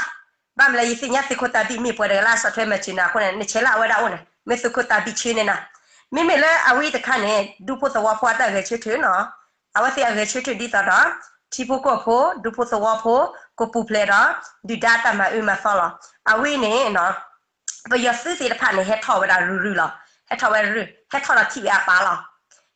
ဘၣ်မနုၤလဲၣ် ယသ့ၣ်ညါသုးခိၣ်တၢ်ဘံၣ်မ့ၢ်ပှၤတဂၤလၢအဆီၣ်ထွဲမၤစၢၤနၤအဃိန့ၣ် နဆဲးလၢအဝဲဒၣ်အိၣ်န့ၣ် မ့ၢ်သုးခိၣ်တၢ်ဘံၣ်ဆှၢန့ၢ်နၤ. မ့မ့ၢ်လၢအဝဲတခါန့ၣ် ဒူဖိသဝီဖိအတၢ်ဂဲၤဆၢထၢၣ်နီၤ အဝဲသ့ၣ်အဂဲၤဆၢထၢၣ်ဒ်သိးဒီး ထံဖိကီၢ်ဖိ ဒူဖိသဝီဖိ ကပူၤဖျဲးဒီး ဒုၣ်ဒါအတၢ်မၤအၢမၤသီလီၤ. အဝဲန့ၣ် ပယီၤသုးသ့ၣ်တဖၣ်န့ၣ် ဟဲထီၣ်ဝဲဒၣ်ရုၢ်ရုၢ်လီၤ. ဟဲထီၣ်ဝဲရုၢ် ဟဲထီၣ်ဒီးထံၣ်ဝဲအပၢ်လီၤ.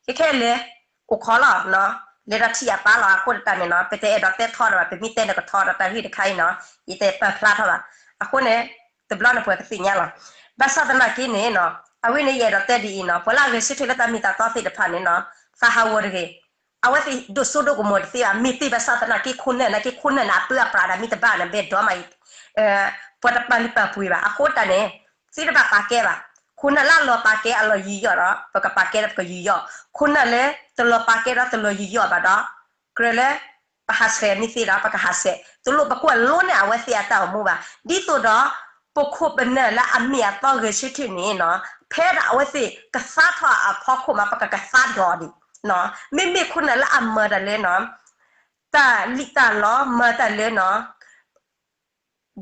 ခဲခဲလဲၤ အိၣ်ခိးလီၤ, လဲၤဒီးထံၣ်အပၢ်လီၤ. အဃိတၢ်န့ၣ်နီၤ ပတအဲၣ်ဒိးတဲထီဒီးဘၣ် ပမ့ၢ်တဲန့ၣ်ကထီဒီးတၢ်ဂ့ၢ်တခါအံၤနီၤ ယတပာ်ဖျါထီၣ်ဘၣ်. အဃိန့ၣ် တဘျီန့ၣ်ပှၤကသ့ၣ်ညါလီၤ. ဘၣ်ဆၣ်သနာ်က့န့ၣ်နီၤ အဝဲန့ၣ် ယအဲၣ်ဒိးတဲဒ်အံၤနီၤ ပှၤလၢအဂဲၤဆၢထၢၣ်လၢတၢ်မ့ၢ်တၢ်တီသ့ၣ်တဖၣ်န့ၣ်နီၤ သးဟးဂီၤတဂ့ၤ. အဝဲသ့ၣ်ဒိၣ်စိဒိၣ်ကမီၤတသ့ဘၣ်. မ့ၢ်တ့ၢ်ဘၣ်ဆၣ်သနာ်က့ ခိၣ်နၢ်နာ်က့ ခိၣ်နၢ်န့ၣ် အပၢအပြးဒၣ်မ့ၢ်တဘၣ်န့ၣ် ဘဲဒိးမး ပှၤတပာ်လုၢ်ပာ်ပှ့ၤဘၣ်. အဃိတၢ်န့ၣ် သ့တဘၣ်ပာ်ကဲဘၣ်. ခိၣ်နၢ်လၢအလီၤပာ်ကဲအလီၤယူးယီၣ်ဒီး ပကပာ်ကဲဒီးပကယူးယီၣ်, ခိၣ်နၢ်လၢတလီၤပာ်ကဲဒီးတလီၤယူးယီၣ်ဘၣ်ဒီး ကြၢးလၢ ပဟးဆှဲးမ့ၢ်သ့ဒီး ပကဟးဆှဲး, တလိၣ်ပကွၢ်လိန့ၢ်အဝဲသ့ၣ်အတၢ်အိၣ်မူဘၣ်. ဒ်သိးဒီး ပခိၣ်ပနၢ်လၢအမ့ၢ်အတီဂဲၤဆၢထၢၣ်န့ၣ်နီၤ ဖဲဒၣ်အဝဲသ့ၣ်ကသါထီၣ်အဖီခိၣ်မး ပကကသါဒီးဒံး, မ့မ့ၢ်ခိၣ်နၢ်လၢအမၤတၢ်လၢနီၤ တၢ်လံၣ်တၢ်လီ မၤတၢ်လၢနီၤ ဒ်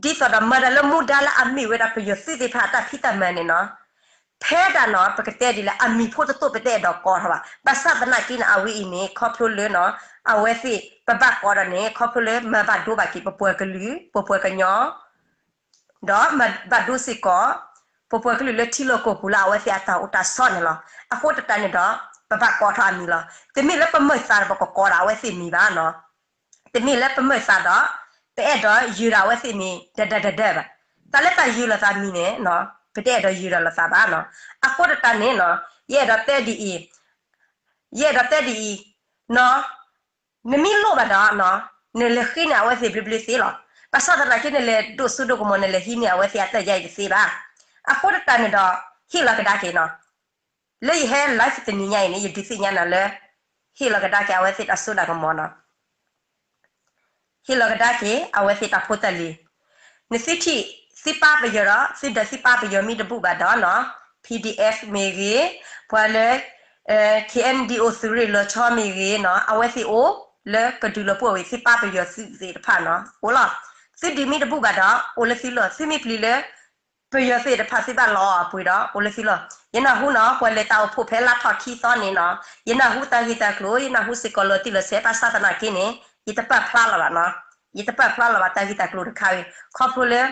သိးဒီးမၤတၢ်လၢမူဒါလၢအမ့ၢ်ဝဲဒၣ်ပယီၤသုးသ့ၣ်တဖၣ်အတၢ်ဖံးတၢ်မၤန့ၣ်နီၤ, ဖဲဒၣ်နီၤ ပကတဲဒ်လဲၣ် အမံၤဖိတတိၢ်ပတအဲၣ်ဒိးကိးထီၣ်ဘၣ်. ဘၣ်ဆၣ်သနာ်က့န့ၣ် အဝဲအံၤန့ၣ် ခီဖျိလၢနီၤ အဝဲသ့ၣ်ပဘၣ်ကိးဒီးန့ၣ် ခီဖျိလၢမၤဘၣ်ဒိဘၣ်က့ၤ ပပှၤကလုာ် ပပှၤကညီ ဒီးမၤဘၣ်ဒိစ့ၢ်ကီး ပပှၤကလုာ်လၢထံလီၢ်ကီၢ်ပူၤလၢအဝဲသ့ၣ်အတၢ်အိၣ်တၢ်ဆိးန့ၣ်လီၤ. အဃိတတၢ်န့ၣ်ဒီး ပဘၣ်ကိးထီၣ်အမံၤလီၤ. တမ့ၢ်လၢပမၤသးဒီးပကကိးဒီးအဝဲသ့ၣ်မံၤဘၣ်နီၤ. တမ့ၢ်လၢပမၤသးဒီး ပအဲၣ်ဒိးယုာ်ဒီးအဝဲသ့ၣ်မံၤဒၣ်ဒၣ်ဒၣ်ဒၣ်ဘၣ်. တၢ်လၢတၢ်ယုာ်လိာ်သးမံၤန့ၣ် ပတအဲၣ်ဒိးယုာ်ဒီးလိာ်သးဘၣ်နီၤ. အဃိတတၢ်န့ၣ်နီၤ ယအဲၣ်ဒိးတဲဒ်အံၤ ယအဲၣ်ဒိးတဲဒ်အံၤ နီၤ နမ့ၢ်လိၣ်ဘၣ်ဒီး နလဲၤဃ့န့ၢ်အဝဲသ့ၣ်ဘျ့ဘျ့သ့လီၤ. ဘၣ်ဆၣ်သနာ်က့ နလဲၤဒိၣ်စိဒိၣ်ကမီၤ နလဲၤဟံးန့ၢ်အဝဲသ့ၣ်အတၢ်ယါအံၤတသ့ဘၣ်. အဃိတတၢ်န့ၣ်ဒီး ဟ့ၣ်လီၤကဒါက့ၤနီၤ. လၢယဟဲ live တနံၤညါအံၤန့ၣ် ယဒုးသ့ၣ်ညါနၤလၢ ဟ့ၣ်လီၤကဒါက့ၤအဝဲသ့ၣ်တၢ်စိတၢ်ကမီၤနီၤ. ဟ့ၣ်လီၤကဒါက့ၤ အဝဲသ့ၣ်တၢ်ဖိတၢ်လံၤ, နသုထံၣ်သုပၢ်ပယီၤဒီး သုဒီးသုပၢ်ပယီၤမ့ၢ်တဘူၣ်ဘၣ်ဒီးနီၤ PDF မ့ၢ်ဂ့ၤ, ပှၤလၢ KNDO သုးရ့ၣ်လီၤဆီမ့ၢ်ဂ့ၤနီၤ အဝဲသ့ၣ်အိၣ်လၢကဒုးလီၤပှီၢ်ဝံၤ သုပၢ်ပယီၤသုးသ့ၣ်တဖၣ်နီၤ အိၣ်လီၤ. သုဒုးမ့ၢ်တဘူၣ်ဘၣ်ဒီး အိၣ်လၢသုလီၢ်, သုမ့ၢ်ပျံၤလၢ ပယီၤသ့ၣ်တဖၣ်သုဘၣ်လီၤအီၤအပှ့ၤဒီး အိၣ်လၢသုလီၢ်. ယနၢ်ဟူနီၤ ပှၤလဲၤတၢ်အိၣ်ဖှိၣ်ဖဲလါထီၣ်ခံသီန့ၣ်နီၤ ယနၢ်ဟူတၢ်ဂ့ၢ်တၢ်ကျိၤ ယနၢ်ဟူစ့ၢ်ကီးလီၤတံၢ်လီၤဆဲး ဘၣ်ဆၣ်သနာ်က့န့ၣ် ယတပာ်ဖျါလီၤဘၣ်နီၤ. ယတပာ်ဖျါလီၤဘၣ်တၢ်ဂ့ၢ်တၢ်ကျိၤတခါအံၤ ခီဖျိလၢ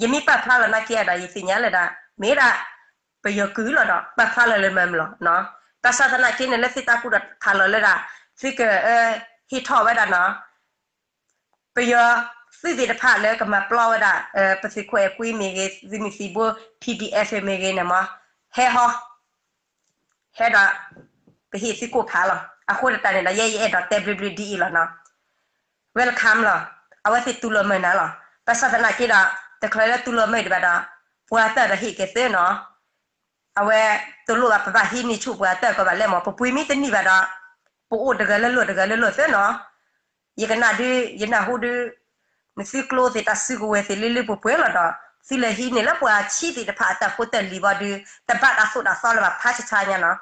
ယမ့ၢ်ပာ်ဖျါလီၤနာ်က့ဒီး ယသ့ၣ်ညါလၢဒၣ် မ့ၢ်ဒၣ် ပယီၤကုၢ်လီၤဒီး ပာ်ဖျါလီၤလၢမၤမုာ်လီၤ. ဘၣ်ဆၣ်သနာ်က့န့ၣ် လၢသုတၢ်ကူၣ်တၢ်ဖးလီၤလၢဒၣ် သုက ဟ့ၣ်ထီၣ်ဝဲဒၣ်နီၤ ပယီၤသုးသ့ၣ်တဖၣ်လၢကမၤပျီဝဲဒၣ် ပသုးခိၣ်အဲၤကွံမ့ၢ်ဂ့ၤ သုးမုၢ်သံၣ်ဘိ PDF မ့ၢ်ဂ့ၤန့ၣ်မး ဟဲဟီ ဟဲဒီး ပဟ့ၣ်သုကိၣ်ဖးလီၤ. အဃိတတၢ်န့ၣ်ဒီး ယဲယအဲၣ်ဒိးတဲဘျုးဘျုးဒ်အံၤလီၤနီၤ welcome လီၤ. အဝဲသ့ၣ်တူၢ်လိာ်မုာ်နၤလီၤ. ဘၣ်ဆၣ်သနာ်က့ဒီး တချုးလၢတူၢ်လိာ်မုာ်ဒံးဘၣ်ဒီး ပှၤတၢ်ဒီးဟ့ၣ်က့ၤသ့နီၤ အဝဲတလိၣ်ဘၣ် ပဘၣ်ဟံးန့ၢ်ဆူၣ်ပှၤတၢ်ကီဘၣ်လဲၣ်မး ပပှ့ၤမ့ၢ်တန့ၢ်ဘၣ်ဒီး ပအိၣ်တဂၤလၢလီၢ်တဂၤလၢလီၢ်သၢနီၤ. ယကနၣ်ဒုး ယနၢ်ဟူဒုး နသုကျိသ့ၣ်တၢ်စုကဝဲၤသ့ၣ်လၢလၢပှဲၤပှဲၤလီၤဒီး သုလဲၤဟံးန့ၢ်လၢပှၤဆံးသ့ၣ်တဖၣ်အတၢ်ဖိတၢ်လံၤဘၣ်ဒုး တဘၣ်တၢ်သိၣ်တၢ်သီလၢၤဘၣ်ဖးဆါဆါညါနီၤ.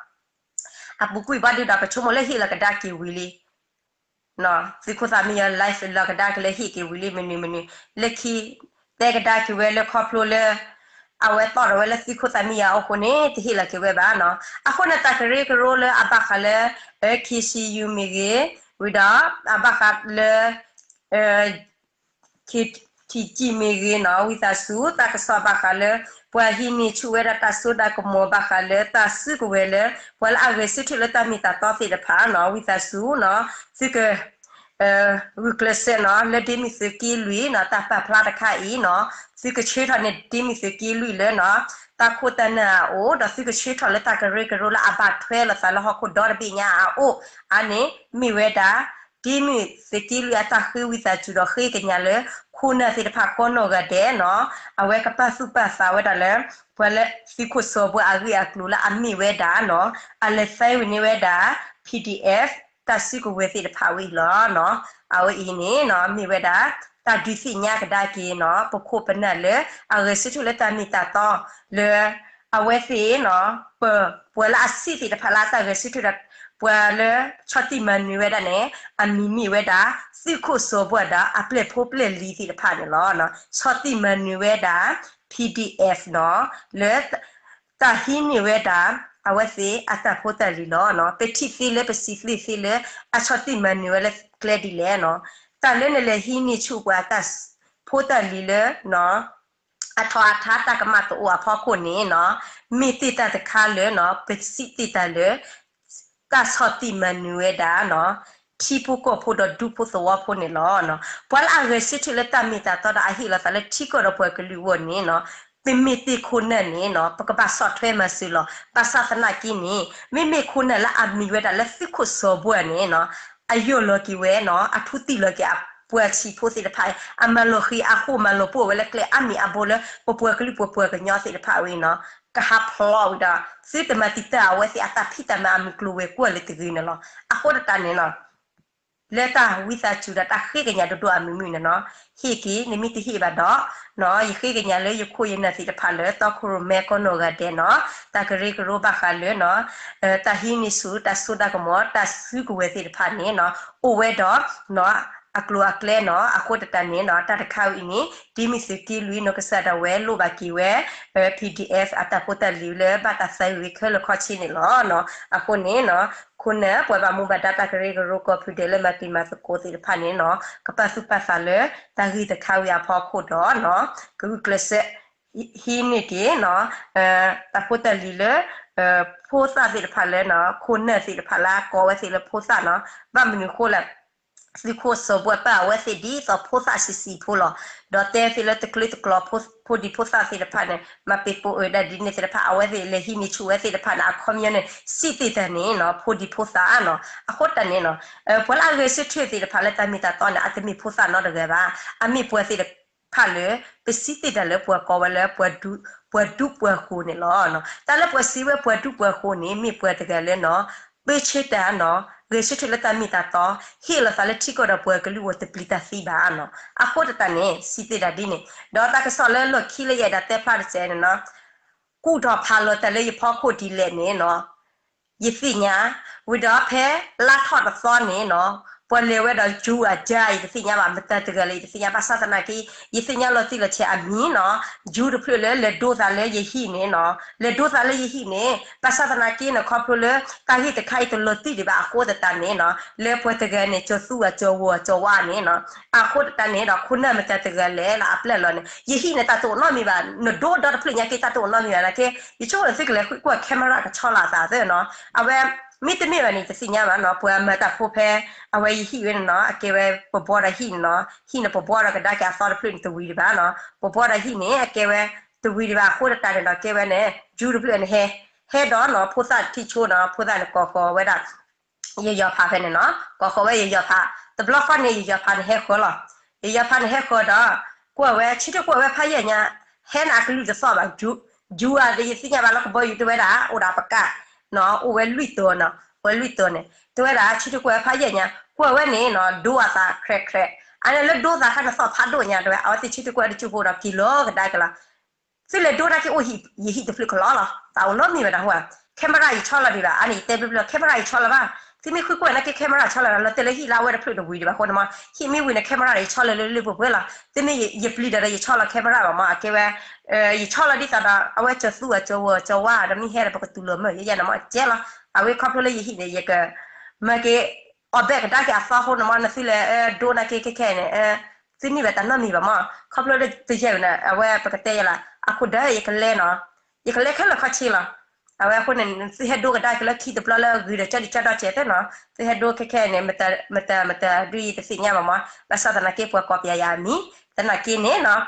အပူၤကွံာ်ဘၣ်ဒုးဒီး ကဆိကမိၣ်လၢဟ့ၣ်လီၤကဒါက့ၤဝံၤလံ သုးခိၣ်သၣ်မံယၤ live လီၤကဒါက့ၤလၢဟ့ၣ်က့ၤဝံၤလံမနုၤမနုၤ လၢခံ တဲကဒါက့ၤဝဲလၢခီဖျိလၢ အဝဲတီၣ်ထီၣ်ဝဲလၢသုးခိၣ်သၣ်မံယၤအအိၣ်အဃိန့ၣ် တဟ့ၣ်လီၤက့ၤဝဲဘၣ်နီၤ. အဃိန့ၣ်တၢ်ကရၢကရိလၢအဘၣ်ဃးလၢ KCU မ့ၢ်ဂ့ၤ ဝံၤဒီး အဘၣ်ဃးလၢ ထံကံၢ်မ့ၢ်ဂ့ၤနီၤ ဝံသးစူၤ တၢ်ကစီၣ်ဘၣ်ဃးလၢ ပှၤဟံးန့ၢ်ဆူၣ်ဝဲဒၣ်တၢ်စိတၢ်ကမီၤဘၣ်ဃးလၢတၢ်စုကဝဲၤလၢ ပှၤလၢအဂဲၤဆၢထၢၣ်လၢတၢ်မ့ၢ်တၢ်တီသ့ၣ်တဖၣ်နီၤ ဝံသးစူၤနီၤ သုက ဂုာ်ကျဲးစၢးနီၤ လၢဒ့မုၢ်သုးက့လွံၢ်နီၤ တၢ်ပာ်ဖျါတခါအံၤနီၤ သုကဆှၢထီၣ်န့ၢ်ဒ့မုၢ်သုးက့လွံၢ်လၢနီၤ တၢ်ခိၣ်တၢ်နၢ်အအိၣ် ဒီးသုကဆှၢထီၣ်လၢတၢ်ကရၢကရိလၢအဘၣ်ထွဲလိာ်သးလၢဟီၣ်ခိၣ်ဒီတဘ့ၣ်ညါအအိၣ် အါန့ၣ် မ့ၢ်ဝဲဒၣ် ဒ့မုၢ်သုးက့လွံၢ်အတၢ်ဃ့ဝံသးစူၤဒီးဃ့ကညးလၢ ခိၣ်နၢ်သ့ၣ်တဖၣ်ကိးနီၢ်ဂၤဒဲးနီၤ အဝဲကပာ်သူၣ်ပာ်သးဝဲဒၣ်လၢ ပှၤလၢသုးခိၣ်စီၤဘီအဂ့ၢ်အကျိၤလၢအမ့ၢ်ဝဲဒၣ်နီၤ အလဲၤသဲဝံၤန့ၢ်ဝဲဒၣ် PDF တၢ်စုကဝဲၤသ့ၣ်တဖၣ်ဝံၤလီၤနီၤ. အဝဲအံၤန့ၣ်နီၤ မ့ၢ်ဝဲဒၣ် တၢ်ဒုးသ့ၣ်ညါကဒါက့ၤနီၤ ပခိၣ်ပနၢ်လၢ အဂဲၤဆၢထၢၣ်လၢတၢ်မ့ၢ်တၢ်တီလၢ အဝဲသ့ၣ်နီၤ ပ ပှၤလၢအဆံးသ့ၣ်တဖၣ်လၢအတၢ်ဂဲၤဆၢထၢၣ်ဒီး ပှၤလၢဆီၣ်တံၢ်မၤနၢၤဝဲဒၣ်န့ၣ် အမံၤမ့ၢ်ဝဲဒၣ် သုးခိၣ်စီၤဘီဒီးအပျဲၢ်ဖိပျဲၢ်လံၤသ့ၣ်တဖၣ်န့ၣ်လီၤ. ဆီၣ်တံၢ်မၤနၢၤဝဲဒၣ် PDF နီၤ လၢ တၢ်ဟံးန့ၢ်ဝဲဒၣ် အဝဲသ့ၣ်အတၢ်ဖိတၢ်လံၤလီၤ. ပထံၣ်သ့လၢပစံးသ့ၣ်သ့လၢ အဆီၣ်တံၢ်မၤနၢၤဝဲလၢကျဲဒ်လဲၣ်နီၤ. တၢ်လၢနလဲၤဟံးန့ၢ်ဆူၣ်ပှၤအတၢ်ဖိတၢ်လံၤလၢ အထီအထါတၢ်ကမၣ်တအိၣ်အဖီခိၣ်န့ၣ်နီၤ မ့ၢ်သ့ၣ်တၢ်တခါလၢနီၤ ပစံးသ့ၣ်တၢ်လၢ တၢ်ဆီၣ်တံၢ်မၤနၢၤဝဲဒၣ်နီၤ ထံဖိကီၢ်ဖိဒီးဒူဖိသဝီဖိန့ၣ်လီၤ. ပှၤလၢအဂဲၤဆၢထၢၣ်လၢတၢ်မ့ၢ်တၢ်တီဒီးအဟ့ၣ်လီၤသးလၢထံကီၢ်ဒီးပှၤကလုာ်အဂီၢ်န့ၣ်နီၤ ပမ့ၢ်သ့ၣ်ခိၣ်နၢ်န့ၣ်နီၤ ပကဘၣ်ဆီၣ်ထွဲမၤစၢၤလီၤ. ဘၣ်ဆၣ်သနာ်က့န့ၣ် မ့မ့ၢ်ခိၣ်နၢ်လၢအမံၤဝဲဒၣ်လၢသုးခိၣ်စီၤဘီန့ၣ်နီၤ အယိာ်လီၤက့ၤဝဲနီၤ အထူတံၢ်လီၤက့ၤအပှၤဆံးဖိသ့ၣ်တဖၣ် အမၤလီၤဃံၤအဃိ မၤလီၤပှီၢ်ဝဲလၢကျဲအါမံၤအါဘိလၢ ပပှၤကလုာ်ပပှၤကညီသ့ၣ်တဖၣ်ဝဲနီၤ ကဟးဖျိးဝံၤဒီး သုတမၤတံာ်တာ်အဝဲသ့ၣ်အတၢ်ဖံးတၢ်မၤအမုၢ်ကျိၤဝဲၤကွာ်လၢတဂ့ၤန့ၣ်လီၤ. အဃိသတးန့ၣ်နီၤ လၢတၢ်ဝံသးစူၤဒီးတၢ်ဃ့ကညးဒိၣ်ဒိၣ်အမုာ်မုာ်န့ၣ်နီၤ ဟ့ၣ်က့ၤ နမ့ၢ်တဟ့ၣ်ဘၣ်ဒီး ယဃ့ကညးလၢယခိၣ်ယနၢ်သ့ၣ်တဖၣ်လၢတီခိၣ်ရိၣ်မဲကိးနီၢ်ဂၤဒဲးနီၤ တၢ်ကရၢကရိဘၣ်ဃးလၢနီၤ တၢ်ဟံးန့ၢ်ဆူၣ် တၢ်စိတၢ်ကမီၤ တၢ်စုကဝဲၤသ့ၣ်တဖၣ်န့ၣ်နီၤ အိၣ်ဝဲဒီး အကျိၤအကျဲနီၤ အဃိသတးန့ၣ်နီၤ တၢ်တခါဝဲအံၤန့ၣ် ဒ့မုၢ်သုးက့လွံၢ်နီၤ ကစၢ်ဒၣ်ဝဲလိၣ်ဘၣ်က့ၤဝဲ PDF အတၢ်ဖိတၢ်လံၤလၢဘၣ်တၢ်သးဝံၣ်ခဲလၢာ်ခဲဆ့န့ၣ်လီၤ. အဃိန့ၣ်နီၤ ခိၣ်နၢ်ပှၤဘၣ်မူဘၣ်ဒါတၢ်ကရၢကရိကီၢ်ဖုဒဲးလၢမၤတံၤမၤသကိးသ့ၣ်တဖၣ်န့ၣ်နီၤ ကပာ်သူၣ်ပာ်သးလၢ တၢ်ဂ့ၢ်တခါဝဲအဖီခိၣ်ဒီးနီၤ ကဂုာ်ကျဲးစၢး ဟံးန့ၢ်က့ၤနီၤ တၢ်ဖိတၢ်လံၤလၢ ဖိသၣ်သ့ၣ်တဖၣ်လၢ ခိၣ်နၢ်သ့ၣ်တဖၣ်လၢအကိးဝဲသ့ၣ်လၢဖိသၣ်နီၤ ဘၣ်မနုၤဃိလဲၣ် သုးခိၣ်စီၤဘီပာ်အဝဲသ့ၣ်ဒ်သိးဖိသၣ်ဆံးဆံးဖိလီၤ. ဒီးတဲသ့ၣ်လၢတကျၢတကျီဖိဒံဖိသၣ်သ့ၣ်တဖၣ်န့ၣ် မၤပ့ၤပိာ်အၢဒၣ်ဒ်န့ၣ်သ့ၣ်တဖၣ် အဝဲသ့ၣ်လဲၤဟံးန့ၢ်ဆူၣ်ဝဲသ့ၣ်တဖၣ်န့ၣ် အခီပညီန့ၣ် စံးသ့ၣ်တၢ်န့ၣ်နီၤ ဖိဒံဖိသၣ်နီၤ အဃိတၢ်န့ၣ်နီၤ ပှၤလၢအဂဲၤဆၢထၢၣ်သ့ၣ်တဖၣ်လၢတၢ်မ့ၢ်တၢ်တီန့ၣ် အတမ့ၢ်ဖိသၣ်နီတဂၤဘၣ် အမ့ၢ်ပှၤသ့ၣ်တဖၣ်လၢ ပစံးသ့ၣ်တၢ်လၢပှၤကိးဝဲလၢ ပှၤဒူပှၤဃိၤန့ၣ်လီၤ. တၢ်လၢပှၤစံးဝဲပှၤဒူပှၤဃိၤန့ၣ် မ့ၢ်ပှၤတဂၤလၢနီၤ ပၢဆှၢတၢ်နီၤ ဂဲၤဆၢထၢၣ်လၢတၢ်မ့ၢ်တၢ်တီ ဟ့ၣ်လီၤသးလၢထံကီၢ်ဒီးပှၤကလုာ်အဂီၢ်တပျံၤတၢ်သံဘၣ်နီၤ အဃိတၢ်န့ၣ် စံးသ့ၣ်တၢ်ဒ်န့ၣ် ဒီးတၢ်ကစီၣ်လၢလီၢ်ခံလၢယအဲၣ်ဒိးတဲဖျါတစဲးန့ၣ်နီၤ ကူၣ်ထီၣ်ဖးလီၤတၢ်လၢယဖီခိၣ်ဒ်လဲၣ်န့ၣ်နီၤ ယသ့ၣ်ညါ ဝံၤဒီးဖဲလါထီၣ်တသီန့ၣ်နီၤ ပှၤလဲၤဝဲဒီး ယူၤ အဒါ ယတသ့ၣ်ညါဘၣ် မတၤတဂၤလဲၣ် ယတသ့ၣ်ညါ ဘၣ်ဆၣ်သနာ်က့ ယသ့ၣ်ညါလီၤတံၢ်လီၤဆဲးအမံၤနီၤ ယူၤ တဖျၢၣ်လၢလဲၤဒိသးလၢယဟံၣ်န့ၣ်နီၤ လဲၤဒိသးလၢယဟံၣ်န့ၣ် ဘၣ်ဆၣ်သနာ်က့န့ၣ် ခီဖျိလၢ တၢ်ဂ့ၢ်တခါအံၤတလီၤတံၢ်ဒံးဘၣ်အဃိသတးန့ၣ်နီၤ လၢပှၤတဂၤန့ၣ် ကၠီၤသူအကၠီၤဝီၤကၠီၤဝါန့ၣ်နီၤ အဃိသတးန့ၣ်ဒီး ခိၣ်နၢ်မတၤတဂၤလဲၣ်လၢအပျဲၢ်လီၤန့ၣ် ယဟံၣ်န့ၣ် တၢ်တအိၣ်နီတမံၤဘၣ် နဒိဒီတဖျၢၣ်ညါက့ တၢ်တအိၣ်နီတမံၤဘၣ်နာ်က့ ယဆိကမိၣ်သုကလဲၤဃုကွၢ် camera ကဆီလီၤအသးသၢနီၤ အဝဲ မ့တမ့ၢ်ဘၣ်န့ၣ် ယတသ့ၣ်ညါဘၣ်နီၤ ပှၤမၤတၢ်ဖိဖဲ အဝဲယဟံၣ်ဝဲန့ၣ်နီၤ အကဲဝဲပဘှီဒီးဟံၣ်န့ၣ်နီၤ ဟံၣ်န့ၣ်ပဘှီဒီးကဒါက့ၤအသီတဖျၢၣ်န့ၣ်တဝံၤဒံးဘၣ်နီၤ ပဘှီဒီးဟံၣ်န့ၣ် အကဲဝဲ တဝံၤဒံးဘၣ်အဃိသတးန့ၣ်ဒီး ကဲဝဲန့ၣ် ယူၤ တဖျၢၣ်န့ၣ်ဟဲ ဟဲဒီးနီၤ ဖိသၣ်ထံၣ်ဆိနီၤ ဖိသၣ်န့ၣ်ကိးဃီၤဝဲဒၣ် ယယီၤဖးဖဲန့ၣ်နီၤ ကိးဃီၤဝဲယယီၤဖး တဘျီဃီန့ၣ် ယယီၤဖးန့ၣ်ဟဲဃီၤလီၤ ယယီၤဖးန့ၣ်ဟဲဃီၤဒီး ကွၢ်ဝဲ ဆၢထၢၣ်ကွၢ်ဝဲဖးယဲၢ်ညါ ဟဲန့ၣ်အကလုၢ်တသီၣ်ဘၣ် ယူၤ ယူၤဧါ ယသ့ၣ်ညါဘၣ်လၢကဘီယူၤတဲဝဲဒၣ် အိၣ်ဒီးပကးနီၤ အိၣ်ဝဲလွံၢ်တီၤနီၤ ပှဲၤလွံၢ်တၢန့ၣ် တဲဝဲဒၣ် ဆံထံကွဲးဖးယဲၢ်ညါ ကွဲးဝဲန့ၣ်နီၤ ဒိအသးခြဲးခြဲး အန့ၣ်လၢဒိသးခါန့ၣ်သီၣ်ဖးဒိၣ်ညါ တဲဝဲ အဝဲသ့ၣ်ဆံထံကွဲးတကၠူဖိဒီးက့ၤလီၤကဒါက့ၤလီၤ သုလဲၤဒိနာ်က့အိၣ်ယဟံၣ်တဖျၢၣ်ကလီလီၤ တၢ်အိၣ်နီတမံၤဘၣ်တၢ်ဟူဧါ camera ယဆီလီၤဒံးဘၣ် အန့ၣ်ယတဲဘျီဘျီ camera ယဆီလီၤဘၣ် သုမ့ၢ်ဃုကွၢ်နာ်က့ camera ဆီလီၤဘၣ် လီၤတဲာ်လၢဟံၣ်လၢအဝဲတဖျၢၣ်တဝံၤဒံးဘၣ်အဃိန့ၣ်မး ဟံၣ်မ့ၢ်ဝံၤန့ၣ် camera ယဆီလီၤလၢလၢပှဲၤပှဲၤလီၤ သုမ့ၢ်ယပျံၤဒီးယဆီလီၤ camera ဘၣ်မး အကဲဝဲ ယဆီလီၤဒ်သိးဒီး အဝဲကၠီၤသူအကၠီၤဝီၤကၠီၤဝါဒီးမ့ၢ်ဟဲဒီးပကတူၢ်လိာ်မုာ်ယဲယဲန့ၣ်မး ကဲလီၤ အဝဲခီဖျိလၢယဟံၣ်န့ၣ် ယက မၤက့ၤ အီၣ်ဘဲၣ်ကဒါက့ၤအသီအဃိန့ၣ်မး နသုလဲၤဒိနာ်က့ခဲခဲန့ၣ် သုန့ၢ်ဘၣ်တၢ်နီတမံၤဘၣ်မး ခီဖျိလၢပယဲၢ်န့ၣ် အဝဲပကတဲယဲလီၤ အဃိဒီးယကလဲၤနီၤ ယကလဲၤခဲလၢာ်ခီဆ့လီၤ အဝဲအဃိန့ၣ် သုဟဲဒိကဒါက့ၤလၢခံတဘျီလၢဂုၤဒီးကၠီဒံးကၠီဒီးကဲးသ့နီၤ သုဟဲဒိခဲခဲန့ၣ် မတၤမတၤဒုးယတသ့ၣ်ညါဘၣ်မး ဘၣ်ဆၣ်သနာ်က့ပှၤကိးပျးယၤအမံၤ သနာ်က့န့ၣ်နီၤ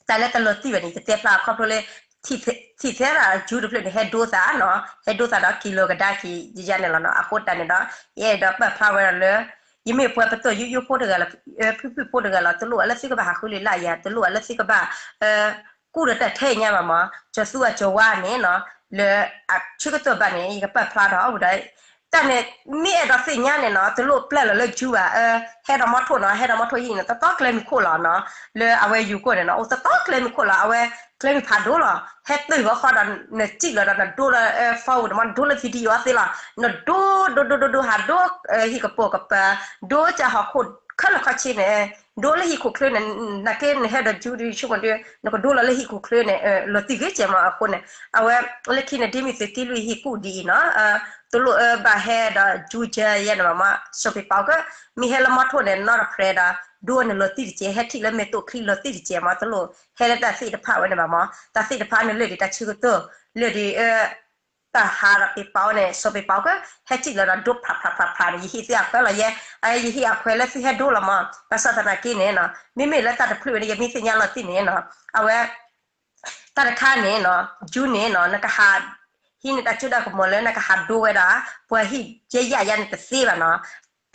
တၢ်လၢတလီၤတံၢ်ဘၣ်န့ၣ် ယတဲဖျါခီဖျိလၢ ထံၣ်သ့ဒၣ်ကၠူတဖျၢၣ်န့ၣ် ဟဲဒိသးနီၤ ဟဲဒိသးဒီးက့ၤလီၤကဒါက့ၤယယါန့ၣ်လီၤနီၤ အဃိတၢ်န့ၣ်ဒီး ယအဲၣ်ဒိးပာ်ဖျါဝဲဒၣ်လၢ ယမ့ၢ်ပှၤပတီၢ်ယိယိဖိတဂၤလီၤ ဖုဖုဖိတဂၤလီၤ တလိၣ်ဝဲလၢသုကဘၣ်ဟးဃုလ့ၤလၢယၤ တလိၣ်ဝဲလၢသုကဘၣ် ကူၣ်ဒီးတၢ်ထဲညါဘၣ်မး ကၠီၤသူအကၠီၤဝါန့ၣ်နီၤ လၢအဆၢကတီၢ်ဘၣ်န့ၣ် ယကပာ်ဖျါထီၣ်ဝဲဒီး တၢ်န့ၣ် မ့ၢ်အဲၣ်ဒိးသ့ၣ်ညါန့ၣ်နီၤ တလိၣ်ပျဲလီၤလၢကၠူဘၣ် ဟဲဒီးမီထိၣ်နီၤ ဟဲဒီးမီထိၣ်ဟံၣ်န့ၣ် တတီကျဲမုၢ်ခိၣ်လီၤနီၤ လၢအဝဲယူၤကိၣ်န့ၣ်နီၤ အိၣ်တတီကျဲမုၢ်ခိၣ်လီၤ အဝဲကျဲမုၢ်ဖးဒိၣ်လီၤ ဟဲတုၤဂီၤဃီဒီး နစံၣ်လီၤဒီးနဒိလၢ phone န့ၣ်မး ဒိလၢ video အီၤသ့လီၤ နဒိ ဒိဒိဒိဒိဟးဒိ ဟံၣ်ကပိာ်ကပၤ ဒိကဟီၣ်ခိၣ်ခဲလၢာ်ခီဆ့န့ၣ် ဒိလၢဟံၣ်ခိၣ်ချၢန့ၣ် နာ်က့နဟဲဒီးကၠူဒုးဆိကမိၣ်ဒီး နကဒိလီၤလၢဟံၣ်ခိၣ်ချၢန့ၣ် လီၤတံၢ်ဂ့ၤကဲမးအဃိန့ၣ် အဝဲ လၢခံန့ၣ် ဒ်မ့ၢ်သုးက့လွံၢ်ဟံၣ်ကူၣ်ဒ်အံၤနီၤ တလိၣ်အၢဘၣ်ဟဲဒီးကၠူကၠဲယဲန့ၣ်ဘၣ်မး စီၤပ့ၤပီက မ့ၢ်ဟဲလၢမီထိၣ်န့ၣ် နီၣ်တဖြဲဒီး ဒိန့ၣ်လီၤတံၢ်တကဲ ဟဲထံၣ်လၢမဲာ်တိၢ်ချံလီၤတံၢ်တကဲမး တလိၣ်ဟဲလၢတၢ်သ့ၣ်တဖၣ်ဝဲန့ၣ်ဘၣ်မး တၢ်သ့ၣ်တဖၣ်န့ၣ်လၢာ်ဒံးတၢ်ဆၢကတီၢ် လၢာ်ဒံး တၢ်ဟးဒီးပ့ၤပီန့ၣ် စီၤပ့ၤပီက ဟဲထံၣ်လီၤဒီးဒိဖျးဖျးဖျးဖျးန့ၣ် ယဟံၣ်သ့ၣ်အခွဲးလီၤယဲ အယဟံၣ်အခွဲးလၢသုဟဲဒိလီၤမး ဘၣ်ဆၣ်သနာ်က့န့ၣ်နီၤ မ့မ့ၢ်လၢတၢ်တဖျၢၣ်ဝဲန့ၣ် ယမ့ၢ်သ့ၣ်ညါလီၤတံၢ်န့ၣ်နီၤ အဝဲ တၢ်တခါန့ၣ်နီၤ ကၠူန့ၣ်နီၤ နကဟး ဟံးန့ၢ်တၢ်စိတၢ်ကမီၤလၢနကဟးဒိဝဲဒၣ် ပှၤဟံၣ်ယဲယဲယဲန့ၣ်တသ့ဘၣ်နီၤ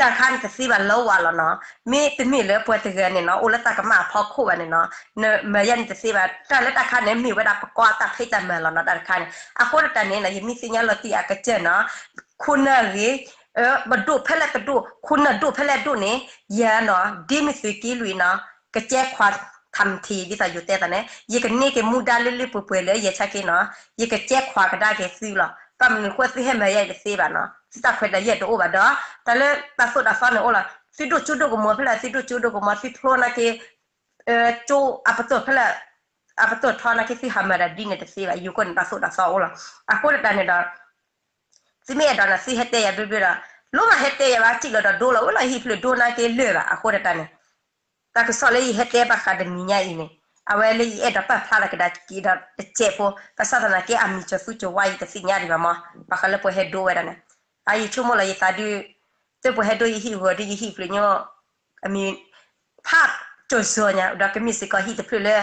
တၢ်တခါန့ၣ်တသ့ဘၣ်လၢဝဲလီၤနီၤ မ့တမ့ၢ်လၢပှၤတဂၤန့ၣ်နီၤ အိၣ်လၢတၢ်ကမၣ်အဖီခိၣ်ဘၣ်န့ၣ်နီၤ နမၤယဲန့ၣ်တသ့ဘၣ် တၢ်လၢတၢ်ခါန့ၣ် မ့ၢ်ဝဲဒၣ်ပကီၢ်အတၢ်ဖံးတၢ်မၤလီၤနီၤ တၢ်တခါန့ၣ် အဃိတၢ်န့ၣ်နီၤ ယမ့ၢ်သ့ၣ်ညါလီၤတံၢ်အကစၢ်နီၤ ခိၣ်နၢ်ဂ့ၤ ပဒိၣ်ဖဲလဲၣ်တဒိၣ် ခိၣ်နၢ်ဒိၣ်ဖဲလဲၣ်ဒိၣ်န့ၣ် ယၤနီၤ ဒ်မ့ၢ်သုးက့လွံၢ်နီၤ ကကဲခွါထၢမထံး ဒ်သိးယိၤတဲသးန့ၣ် ယကန့ၢ်က့ၤမူဒါလၢလၢပှဲၤပှဲၤလၢယဆါက့နီၤ ယကကဲခွါကဒါက့ၤသုလီၤ ဘၣ်မနုၤဃိသုဟဲမၤယဲတသ့ဘၣ်နီၤ သုတၢ်ခွဲးတၢ်ယာ်တအိၣ်ဘၣ်ဒီး တၢ်လၢတၢ်သိၣ်တၢ်သီန့ၣ်အိၣ်လီၤ သုဒိၣ်ကၠိဒိၣ်ကမီၤဖဲလဲၣ် သုဒိၣ်ကၠိဒိၣ်ကမီၤ သုဖျိနာ်က့ ကၠိအပတီၢ်ဖဲလဲၣ် အပတီၢ်ထီနာ်က့ သုဟးမၤတၢ်ဒ်န့ၣ်တသ့ဘၣ် ယိၤကီၢ်န့ၣ်တၢ်သိၣ်တၢ်သီအိၣ်လီၤ အဃိတၢ်န့ၣ်ဒီး သုမ့ၢ်အဲၣ်ဒိးန့ၣ် သုဟဲတဲယၤဘျ့ဘျ့ဒီး လိၣ်ဘၣ်ဟဲတဲယၤဘၣ် စံၣ်လီၤဒီးဒိလီၤ ဝဲလီၤဟံၣ်ဖျၢၣ်ဒိနာ်က့လၢာ်ဘၣ် အဃိတၢ်န့ၣ် တၢ်ကစီၣ်လၢယဟဲတဲဘၣ်ဃးတနံၤညါအံၤန့ၣ် အဝဲလၢယအဲၣ်ဒိးပာ်ဖျါလီၤကဒါက့ၤဒီးတစဲးဖိ ဘၣ်ဆၣ်သနာ်က့အမံၤကၠီၤသူကၠီၤဝါယတသ့ၣ်ညါဒံးဘၣ်မး ဘၣ်ဃးလၢပှၤဟဲဒိဝဲဒၣ်န့ၣ် အယဆိကမိၣ်လီၤယသးဒုး တပှၤဟဲဒိယဟံၣ်ဂီၤဒုးယဟံၣ်ဖျၢၣ်ညိ အမံၤ ဖးကၠီၤစီၤညါ ဒီးကမ့ၢ်စ့ၢ်ကီးဟံၣ်တဖျၢၣ်လၢ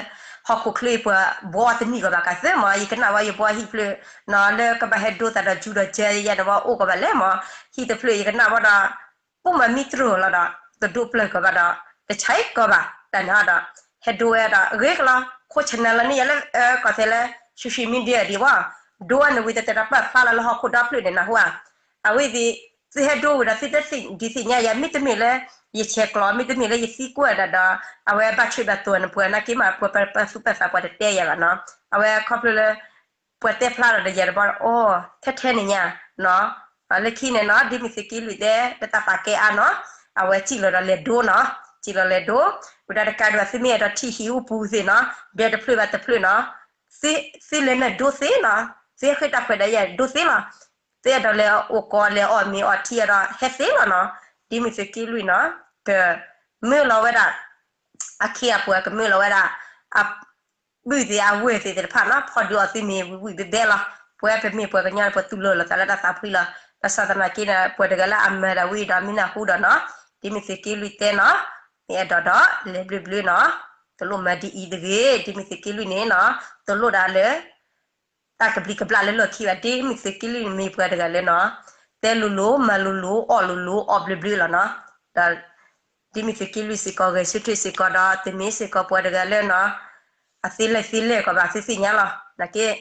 ဟီၣ်ခိၣ်ချၢအံၤပှၤဘှီတနံၣ်ဂီၤဘၣ်ကသ့မး ယကနၣ်ဝဲယဘှီဟံၣ်ဖျၢၣ်နီၤ လၢကဘၣ်ဟဲဒိသးဒီးကၠူဒီးကၠဲယဲန့ၣ်ဝဲအိၣ်ကီးဘၣ်လဲၣ်မး ဟံၣ်တဖျၢၣ်ယကနၣ်ဝဲဒီး ပူမၤမံတြိၤလီၤဒီး တဒိးပျၢၤကီးဘၣ်ဒီး တဆါကီးဘၣ် တၢ်န့ၣ်ဒီး ဟဲဒိဝဲဒီး ဂ့ၤကလီ ခိၣ်ဆၢၣ်နဲၣ်လီၤန့ၣ်ယၤလၢ ကီၢ်သဲးလၢ social media ဒံးဝဲ ဒိဝဲန့ၣ်ဝံၤတတဲဒီးပာ်ဖျါလီၤလၢဟီၣ်ခိၣ်ဒီဖျၢၣ်န့ၣ်နၢ်ဟူဧါ အဝဲသ့ၣ် သုဟဲဒိဝံၤဒီးသုတသ့ၣ်ဒုးသ့ၣ်ညါယၤ မ့တမ့ၢ်လၢ ယဆဲးကျိး မ့တမ့ၢ်လၢယသံကွၢ်ဒၣ်ဒီး အဝဲဘၣ်ဆၢဘၣ်တီၢ်န့ၣ် ပှၤနာ်က့မး ပှၤပာ်သူၣ်ပာ်သးပှၤတတဲယၤဘၣ်နီၤ အဝဲခီဖျိလၢ ပှၤတဲဖျါဒီးယၤတဘျီ အိၣ် ထဲထဲန့ၣ်ညါ နီၤ လၢခံန့ၣ်နီၤ ဒ်မ့ၢ်သုးက့လွံၢ်တဲ လၢတၢ်ပာ်ကဲအါနီၤ အဝဲစံၣ်လီၤဒီးလဲၤဒိနီၤ စံၣ်လီၤလဲၤဒိ ဝံၤဒီးတကးဒံးဘၣ် သုမ့ၢ်အဲၣ်ဒိးထံၣ်ဟံၣ်အူပူၤသ့ၣ်နီၤ ဒဲတဖျၢၣ်ဘၣ်တဖျၢၣ်နီၤ သုလဲၤနုာ်ဒိသ့နီၤ သုဃ့တၢ်ခွဲးတၢ်ယာ်ဒိသ့လီၤ သုအဲၣ်ဒိးလဲၤအိၣ်ကီးလဲၤအီၣ်မ့ၤအီထံအဒီးဟဲသ့လီၤနီၤ ဒ်မ့ၢ်သုးက့လွံၢ်နီၤ ကမၢလီၤဝဲဒၣ် အခ့အပှၤကမၢလီၤဝဲဒၣ် အ ပုၢ်သ့ၣ်အဝဲၢ်သ့ၣ်သ့ၣ်တဖၣ်နီၤ ဖီဒုးအီၤသုမ့ၤဝံၤဝံၤဘဲဘဲလီၤ ပဝဲပမ့ၢ်ပှၤကညီန့ၣ် ပတူၢ်လိာ်လိာ်သးလၢတၢ်သးဖှံလီၤ ဘၣ်ဆၣ်သနာ်က့န့ၣ် ပှၤတဂၤလၢအမၤတၢ်ဝံၤဒီးမ့ၢ်နၢ်ဟူဒီးနီၤ ဒ်မ့ၢ်သုးက့လွံၢ်တဲနီၤ မ့ၢ်အဲၣ်ဒိးဒီးလဲၤဘျၢဘျၢနီၤ တလိၣ်မၤဒ်အံၤတဂ့ၤ ဒ်မ့ၢ်သုးက့လွံၢ်န့ၣ်နီၤ တလိၣ်ဒၣ်လၢ တၢ်ကဘျံးကဘျၣ်လၢလီၢ်ခံဘၣ် ဒ်မ့ၢ်သုးက့လွံၢ်န့ၣ်မ့ၢ်ပှၤတဂၤလၢနီၤ တဲလိၤလိၤ မၤလိၤလိၤ အီၣ်လိၤလိၤ အီၣ်ဘျၢဘျၢလီၤနီၤ ဒီး ဒ်မ့ၢ်သုးက့လွံၢ်စ့ၢ်ကီး ဂဲၤဆၢထၢၣ်စ့ၢ်ကီးဒီး တမ့ၢ်စ့ၢ်ကီးပှၤတဂၤလၢနီၤ အသ့လဲၣ်သ့လဲၣ်ကီးဘၣ် သုသ့ၣ်ညါလီၤ နာ်က့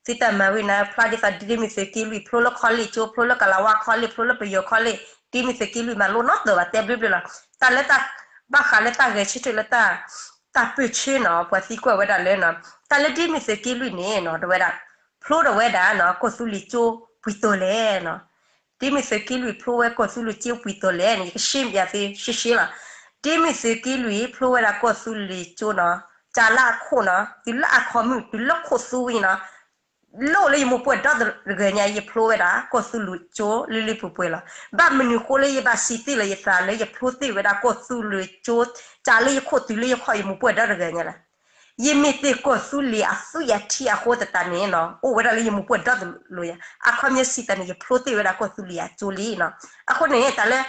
သုတၢ်မၤဝံၤန့ၣ် ဖျါဒ်သိးဒ်မ့ၢ်သုးက့လွံၢ် ဖျိလၢ college ကၠိ ဖျိလၢကလၤဝါ college ဖျိလၢပယီၤ college, ဒ်မ့ၢ်သုးက့လွံၢ်မၤလိနီတၢ်ဘၣ် တဲဘျုးဘျုးလီၤ. တၢ်လၢတၢ် ဘၣ်ဃးလၢတၢ်ဂဲၤဆၢထၢၣ်လၢ တၢ်ပၢၢ်ဆၢနီၤ ပှၤသံကွၢ်ဝဲဒၣ်လၢနီၤ တၢ်လၢဒ်မ့ၢ်သုးက့လွံၢ်န့ၣ်နီၤ တဲဝဲဒၣ် ဖျိထီၣ်ဝဲဒၣ်နီၤ ကီၢ်သူလ့ၤကၠိပှဲၤတီၤလဲၣ်နီၤ. ဒ်မ့ၢ်သုးက့လွံၢ်ဖျိဝဲကီၢ်သူလ့ၤကၠိပှဲၤတီၤလဲၣ်န့ၣ် ယကရှင်းပြသုရှင်းရှင်းလီၤ. ဒ်မ့ၢ်သုးက့လွံၢ်ဖျိဝဲဒၣ်ကီၢ်သူလ့ၤကၠိနီၤ တၢ်လၢအခိၣ်နီၤ တုၤလၢအခီၣ်မုၢ် တုၤလၢခိၣ်သူဝံၤနီၤ လၢအိၣ်လၢယမိၢ်ပှၢ်ဒီတဂၤညါ ယဖျိဝဲဒၣ် ကီၢ်သူလ့ၤကၠိလၢလၢပှဲၤပှဲၤလီၤ. ဘၣ်မနုၤဃိလၢယဘၣ်စံးတ့ၢ်လီၤယသးလၢယဖျိသ့ၣ်ဝဲဒၣ်ကီၢ်သူလ့ၤကၠိ တၢ်လၢယခိၣ်တုၤလၢယခီၣ်ယမိၢ်ပှၢ်ဒီတဂၤညါလီၤ. ယမ့ၢ်တ့ၢ်ကီၢ်သူလ့ၤအသွံၣ်အထံအဃိသတးန့ၣ်နီၤ အိၣ်ဝဲဒၣ်လၢယမိၢ်ပှၢ်ဒီတလိၤယၤ အခီပညီစံးတၢ်န့ၣ် ယဖျိသ့ၣ်ဝဲဒၣ်ကီၢ်သူလ့ၤအကၠိလံနီၤ. အဃိန့ၣ် တၢ်လၢ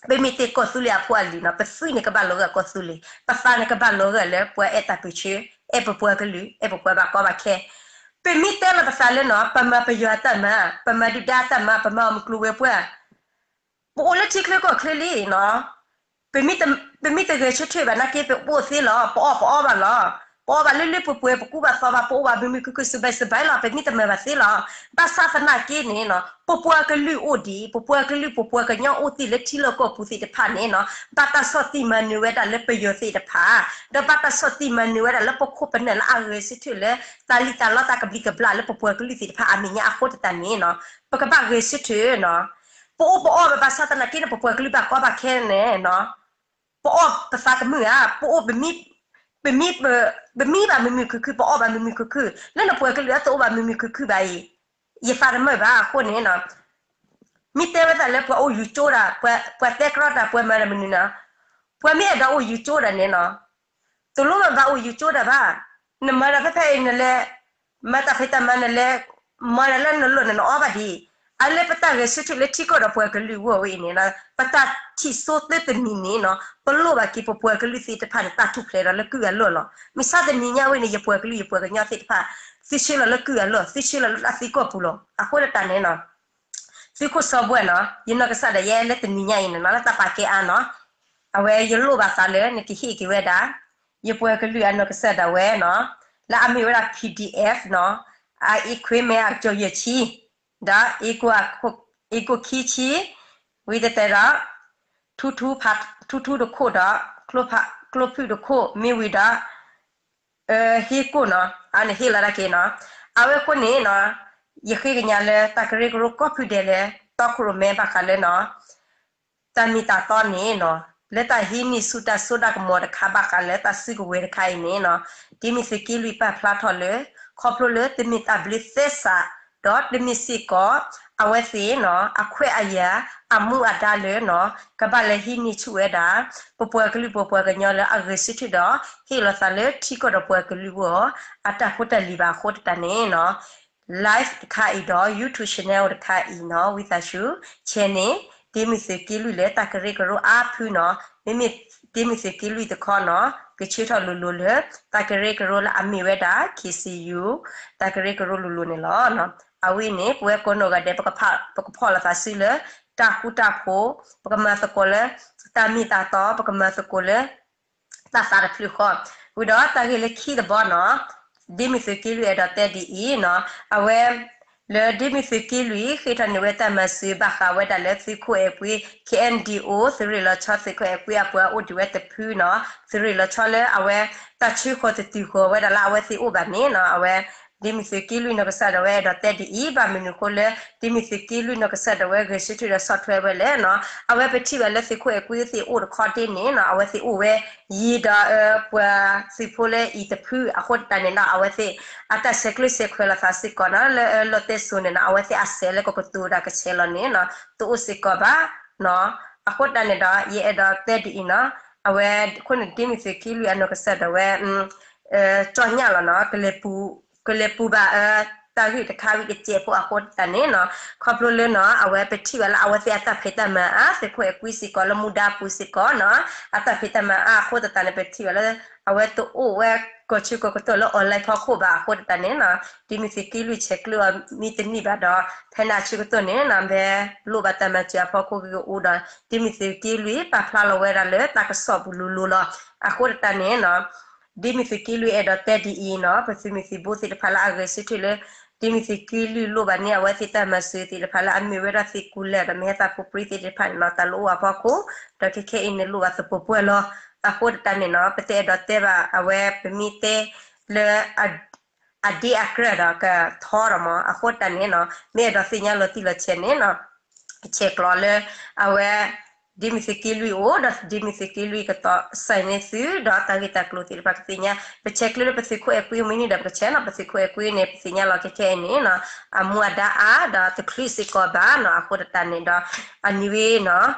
ပမ့ၢ်တ့ၢ်ကီၢ်သူလ့ၤအဖိအလံၤနီၤ ပသွံၣ်န့ၣ်ကဘၣ်လီၤဂာ်ကီၢ်သူလ့ၤ ပသးန့ၣ်ကဘၣ်လီၤဂာ်လၢပှၤအဲၣ်တၢ်ပၢၢ်ဆၢ အဲၣ်ပပှၤကလုာ် အဲၣ်ပပှၤဘၣ်ကီဘၣ်ခဲ ပမ့ၢ်တဲလီၤပသးလၢနီၤ ပမၤပယီၤအတၢ်မၤ ပမၤဒုၣ်ဒါအတၢ်မၤ ပမၤအီၤမုၢ်ကျိၤဝဲၤကွာ် ပအိၣ်လၢထံချၢကီၢ်ချၢလံနီၤ ပမ့ၢ်တဂဲၤဆၢထၢၣ်ဘၣ် နာ်က့ ပအိၣ်သ့လီၤ ပအီၣ်ပအီဘၣ်လီၤ ပအီၣ်ဘၣ်လၢလၢပှဲၤပှဲၤ ပကူဘၣ်သီဘၣ် ပအိၣ်ဘၣ်မုာ်မုာ်ခုၣ်ခုၣ် စဘဲစဘဲလီၤ ပမ့ၢ်တမၤဘၣ်သ့လီၤ. ဘၣ်ဆၣ်သနာ်က့န့ၣ်နီၤ ပပှၤကလုာ်အိၣ်ဒံး ပပှၤကလုာ် ပပှၤကညီအိၣ်တ့ၢ်လၢထံလီၢ်ကီၢ်ပူၤသ့ၣ်တဖၣ်န့ၣ်နီၤ ဘၣ်တၢ်ဆီၣ်တံၢ်မၤနၢၤဝဲဒၣ်လၢပယီၤသ့ၣ်တဖၣ် ဒီးဘၣ်တၢ်ဆီၣ်တံၢ်မၤနၢၤဝဲဒၣ်လၢပခိၣ်ပနၢ်လၢအဂဲၤဆၢထၢၣ်လၢ တၢ်လံၣ်တၢ်လီတၢ်ကဘျံးကဘျၣ်လၢပပှၤကလုာ်သ့ၣ်တဖၣ်အမဲာ်ညါအဃိသတးန့ၣ်နီၤ ပကဘၣ်ဂဲၤဆၢထၢၣ်နီၤ ပအိၣ်ပအီၣ်ဘၣ်ဘၣ်ဆၣ်သနာ်က့န့ၣ် ပပှၤကလုာ်ဘၣ်ကီဘၣ်ခဲန့ၣ်နီၤ ပအီၣ်ပသးကမုာ်ဧါ ပအိၣ် ပမံ ပမံဘၣ်မုာ်မုာ်ခုၣ်ခုၣ် ပအီၣ်ဘၣ်မုာ်မုာ်ခုၣ်ခုၣ် လၢနပှၤကလုာ်အတအိၣ်ဘၣ်မုာ်မုာ်ခုၣ်ခုၣ်ဘၣ်အံၤ ယသးတမုာ်ဘၣ်အဃိန့ၣ်နီၤ မ့ၢ်တဲဝဲဒၣ်လၢပှၤအိၣ်ယူၤကၠိဒၣ် ပှၤတဲကြီတၢ် ပှၤမၤတၢ်မနုၤနီၤ ပှၤမ့ၢ်အဲၣ်ဒိးအိၣ်ယူၤကၠိဒၣ်န့ၣ်နီၤ တလိၣ်ဘၣ်ဘၣ်အိၣ်ယူၤကၠိဒၣ်ဘၣ်. နမၤတၢ်ဖဲဖဲအံၤ နလဲၤ မၤတၢ်ဖံးတၢ်မၤ နလဲၤ မၤတၢ်လၢနလိၣ်န့ၣ် နအီဘၣ်ဒံး. အလၢပတၢ်ဂဲၤဆၢထၢၣ်လၢထံကီၢ်ဒီးပှၤကလုာ်အဂီၢ်ဝဲအံၤန့ၣ် ပတၢ်ထံၣ်စိသၢတနံၤန့ၣ်နီၤ ပလိၣ်ဘၣ်က့ၤပပှၤကလုာ်သ့ၣ်တဖၣ်န့ၣ် တၢ်ထူၣ်ဖျဲးဒီးလၢကုၢ်အလီၢ်လီၤ. မုၢ်ဆါတနံၤညါဝဲန့ၣ် ယပှၤကလုာ်ယပှၤကညီသ့ၣ်တဖၣ် သုဆှၢလီၤလၢကုၢ်အလီၢ် သုဆှၢလီၤလၢတၢ်သံကီၢ်ပူၤလီၤ. အဃိသတးန့ၣ်နီၤ သုးခိၣ်စီၤဘှဲၣ်နီၤ ယနီၢ်ကစၢ်ဒၣ်ယဲလၢတနံၤညါအံၤန့ၣ်နီၤ လၢတၢ်ပာ်ကဲအါနီၤ အဝဲယလိၣ်ဘၣ်သးလၢနကဟ့ၣ်က့ၤဝဲဒၣ် ယပှၤကလုာ်အနီၢ်ကစၢ်ဒၣ်ဝဲနီၤ လၢအမ့ၢ်ဝဲဒၣ် P D F နီၤ အ equipment အကၠီယဲၢ်ဆံ ဒီး အ့ၣ်ကိၣ်ခံဆံ ဝံၤတဲတဲဒီး ထူထူဖး ထူထူတခိၣ်ဒီး ကျိဖုၣ်တခိၣ် မ့ၢ်ဝံၤဒီး ဟ့ၣ်ကိၣ်နီၤ အန့ၣ်ဟ့ၣ်လီၤတၢ်က့ၤနီၤ အဝဲအဃိန့ၣ်နီၤ ယဃ့ကညးလၢတၢ်ကရၢကရိကိးဖုဒဲးလၢ တီခိၣ်ရိၣ်မဲဘၣ်ဃးလၢနီၤ တၢ်မ့ၢ်တၢ်တီန့ၣ်နီၤ လၢတၢ်ဟံးန့ၢ်ဆူၣ်တၢ်စိတၢ်ကမီၤတခါဘၣ်ဃးလၢတၢ်စုကဝဲၤတခါအံၤန့ၣ်နီၤ ဒ်မ့ၢ်သုးက့လွံၢ်ပာ်ဖျါထီၣ်လၢ ခီဖျိလၢတမ့ၢ်တၢ်ဘျုးသဲစး ဒီးတမ့ၢ်စ့ၢ်ကီး အဝဲသ့ၣ်နီၤ အခွဲးအယာ် အမူအဒါလၢနီၤ ကဘၣ်လဲၤဟံးန့ၢ်ဆူၣ်ဝဲဒၣ် ပပှၤကလုာ်ပပှၤကညီလၢအဂဲၤဆၢထၢၣ်ဒီး ဟ့ၣ်လီၤသးလၢထံကီၢ်ဒီးပှၤကလုာ်အဂီၢ် အတၢ်ဖိတၢ်လံၤဘၣ်အဃိသတးန့ၣ်နီၤ live တခါအံၤဒီး YouTube channel တခါအံၤနီၤ ဝံသးစူၤ share န့ၣ် ဒ်မ့ၢ်သုးက့လွံၢ်လၢတၢ်ကရၢကရိအါဖုနီၤ မ့မ့ၢ်ဒ်မ့ၢ်သုးက့လွံၢ်တခီနီၤ ကဆၢထီၣ်လိၤလိၤလၢ တၢ်ကရၢကရိလၢအမ့ၢ်ဝဲဒၣ် K C U တၢ်ကရၢကရိလိၤလိၤန့ၣ်လီၤ. အဝဲန့ၣ် ပဝဲကိးနီၢ်ဂၤဒဲး ပကဖီၣ်လီၤသးစုလၢ တၢ်ဃူတၢ်ဖိး ပကမၤသကိးလၢ တၢ်မ့ၢ်တၢ်တီ ပကမၤသကိးလၢ တၢ်သးတဖျၢၣ်ဃီ ဝံၤဒီးတၢ်ဂ့ၢ်လၢခံတဘီနီၤ ဒ်မ့ၢ်သုးက့လွံၢ်အဲၣ်ဒိးတဲဒ်အံၤနီၤ အဝဲ လၢဒ်မ့ၢ်သုးက့လွံၢ် ဃ့ထီၣ်န့ၢ်ဝဲတၢ်မၤစၢၤဘၣ်ဃးဝဲဒၣ်လၢသုးခိၣ်အဲၣ်ကွံ K N D O သုးရ့ၣ်လီၤဆီ သုးခိၣ်အဲၣ်ကွံအပှၤအိၣ်ဒံးဝဲတဖုနီၤ သုးရ့ၣ်လီၤဆီလၢအဝဲ တၢ်ဆၢဃီၤတတုၤဃီၤဝဲဒၣ်လၢအဝဲသ့ၣ်အိၣ်ဘၣ်န့ၣ်နီၤ အဝဲ ဒ်မ့ၢ်သုးက့လွံၢ်နီၢ်ကစၢ်ဒၣ်ဝဲအဲၣ်ဒိးတဲဒ်အံၤ ဘၣ်မနုၤဃိလၢ ဒ်မ့ၢ်သုးက့လွံၢ်နီၢ်ကစၢ်ဒၣ်ဝဲဂဲၤဆၢထၢၣ်ဒီးဆီၣ်ထွဲဝဲလဲၣ်နီၤ အဝဲပထံၣ်ဘၣ်လၢသုးခိၣ်အဲၣ်ကွံသ့ၣ်အိၣ်တခီဒ့န့ၣ်နီၤ အဝဲသ့ၣ်အိၣ်ဝဲ ယံၤဒီးပှၤသုးဖိလၢအံၤတဖုအဃိသတးန့ၣ်နီၤ အဝဲသ့ၣ် အတၢ်ဆဲးကျၢဆဲးခွဲးလိာ်သးစ့ၢ်ကီးနီၤ လၢလီတဲစိန့ၣ်နီၤ အဝဲသ့ၣ်အဆဲးလၢကကတိၤတၢ်ကဆဲးလီၤန့ၣ်နီၤ တအိၣ်စ့ၢ်ကီးဘၣ်နီၤ အဃိသတးန့ၣ်ဒီး ယအဲၣ်ဒိးတဲဒ်အံၤနီၤ အဝဲအဃိန့ၣ် ဒ်မ့ၢ်သုးက့လွံၢ်အနီၢ်ကစၢ်ဒၣ်ဝဲ ကၠီညၣ်လီၤနီၤ ကလဲၤပူၤဘၣ် တၢ်ဂ့ၢ်တခါဝံၤတစဲးဖိအဃိသတးန့ၣ်နီၤ ခီဖျိလၢနီၤ အဝဲပထံၣ်ဘၣ်လၢအဝဲသ့ၣ်အတၢ်ဖံးတၢ်မၤအါ သုးခိၣ်အဲၣ်ကွံစ့ၢ်ကီးလၢမူဒါပူၤစ့ၢ်ကီးနီၤ အတၢ်ဖံးတၢ်မၤအါအဃိသတးန့ၣ် ပထံၣ်ဘၣ်လၢ အဝဲတအိၣ်ဝဲကီၢ်ဆၢကီၢ်ကတီၢ်လၢ online ဖီခိၣ်ဘၣ်အဃိသတးန့ၣ်နီၤ ဒ်မ့ၢ်သုးက့လွံၢ်ဆဲးကျၢအီၤမ့ၢ်တန့ၢ်ဘၣ်ဒီး ဖဲန့ၣ်အဆၢကတီၢ်န့ၣ်နီၤ ဖဲလိၣ်ဘၣ်တၢ်မၤစၢၤအဖီခိၣ်ဂ့ၤအိၣ်ဒီး ဒ်မ့ၢ်သုးက့လွံၢ်ပာ်ဖျါလီၤဝဲဒၣ်လၢတၢ်ကစီၣ်ပူၤလိၤလိၤလီၤ အဃိသတးန့ၣ်နီၤ ဒ်မ့ၢ်သုးက့လွံၢ်အဲၣ်ဒိးတဲဒ်အံၤနီၤ ပသုးမုၢ်သံၣ်ဘိသ့ၣ်တဖၣ်လၢအဂဲၤဆၢထၢၣ်လၢ ဒ်မ့ၢ်သုးက့လွံၢ်လိၣ်ဘၣ်န့ၢ်အဝဲသ့ၣ်တၢ်မၤစၢၤသ့ၣ်တဖၣ်လၢအမ့ၢ်ဝဲဒၣ်သုးကူလဲၢ်ဒီးမ့ၢ်ဟဲသးဖိပြံသ့ၣ်တဖၣ်န့ၣ်နီၤ တၢ်လိၣ်အိၣ်အဖီခိၣ်, ဒီးခဲခဲအံၤန့ၣ်လိၣ်ဘၣ်သပှၢ်ပှၢ်လီၤ. အဃိသတးန့ၣ်နီၤ ပတအဲၣ်ဒိးတဲဘၣ်အဝဲပမ့ၢ်တဲလၢ အဒ့အကြၢးဒီးကထီဒီးမး အဃိသတးန့ၣ်နီၤ မ့ၢ်အဲၣ်ဒိးသ့ၣ်ညါလီၤတံၢ်လီၤဆဲးန့ၣ်နီၤ ဆဲးကျိးလၢ အဝဲ ဒ်မ့ၢ်သုးက့လွံၢ်အိၣ် ဒီးဒ်မ့ၢ်သုးက့လွံၢ်ကတီၤစဲးန့ၢ်သု ဒီးတၢ်ဂ့ၢ်တၢ်ကျိၤသ့ၣ်တဖၣ်ကသ့ၣ်ညါ ပဆဲးကျၢလၢပသုးခိၣ်အဲၣ်ကွံမ့ၢ်န့ၣ်ဒီးပကဆဲးနီၤ ပသုးခိၣ်အဲၣ်ကွံန့ၣ် ပသ့ၣ်ညါလီၤခဲခဲအံၤန့ၣ်နီၤ အမူအဒါအါ ဒီးတချုးစ့ၢ်ကီးဘၣ်နီၤ အဃိသတးန့ၣ်ဒီး အနံၤဝဲနီၤ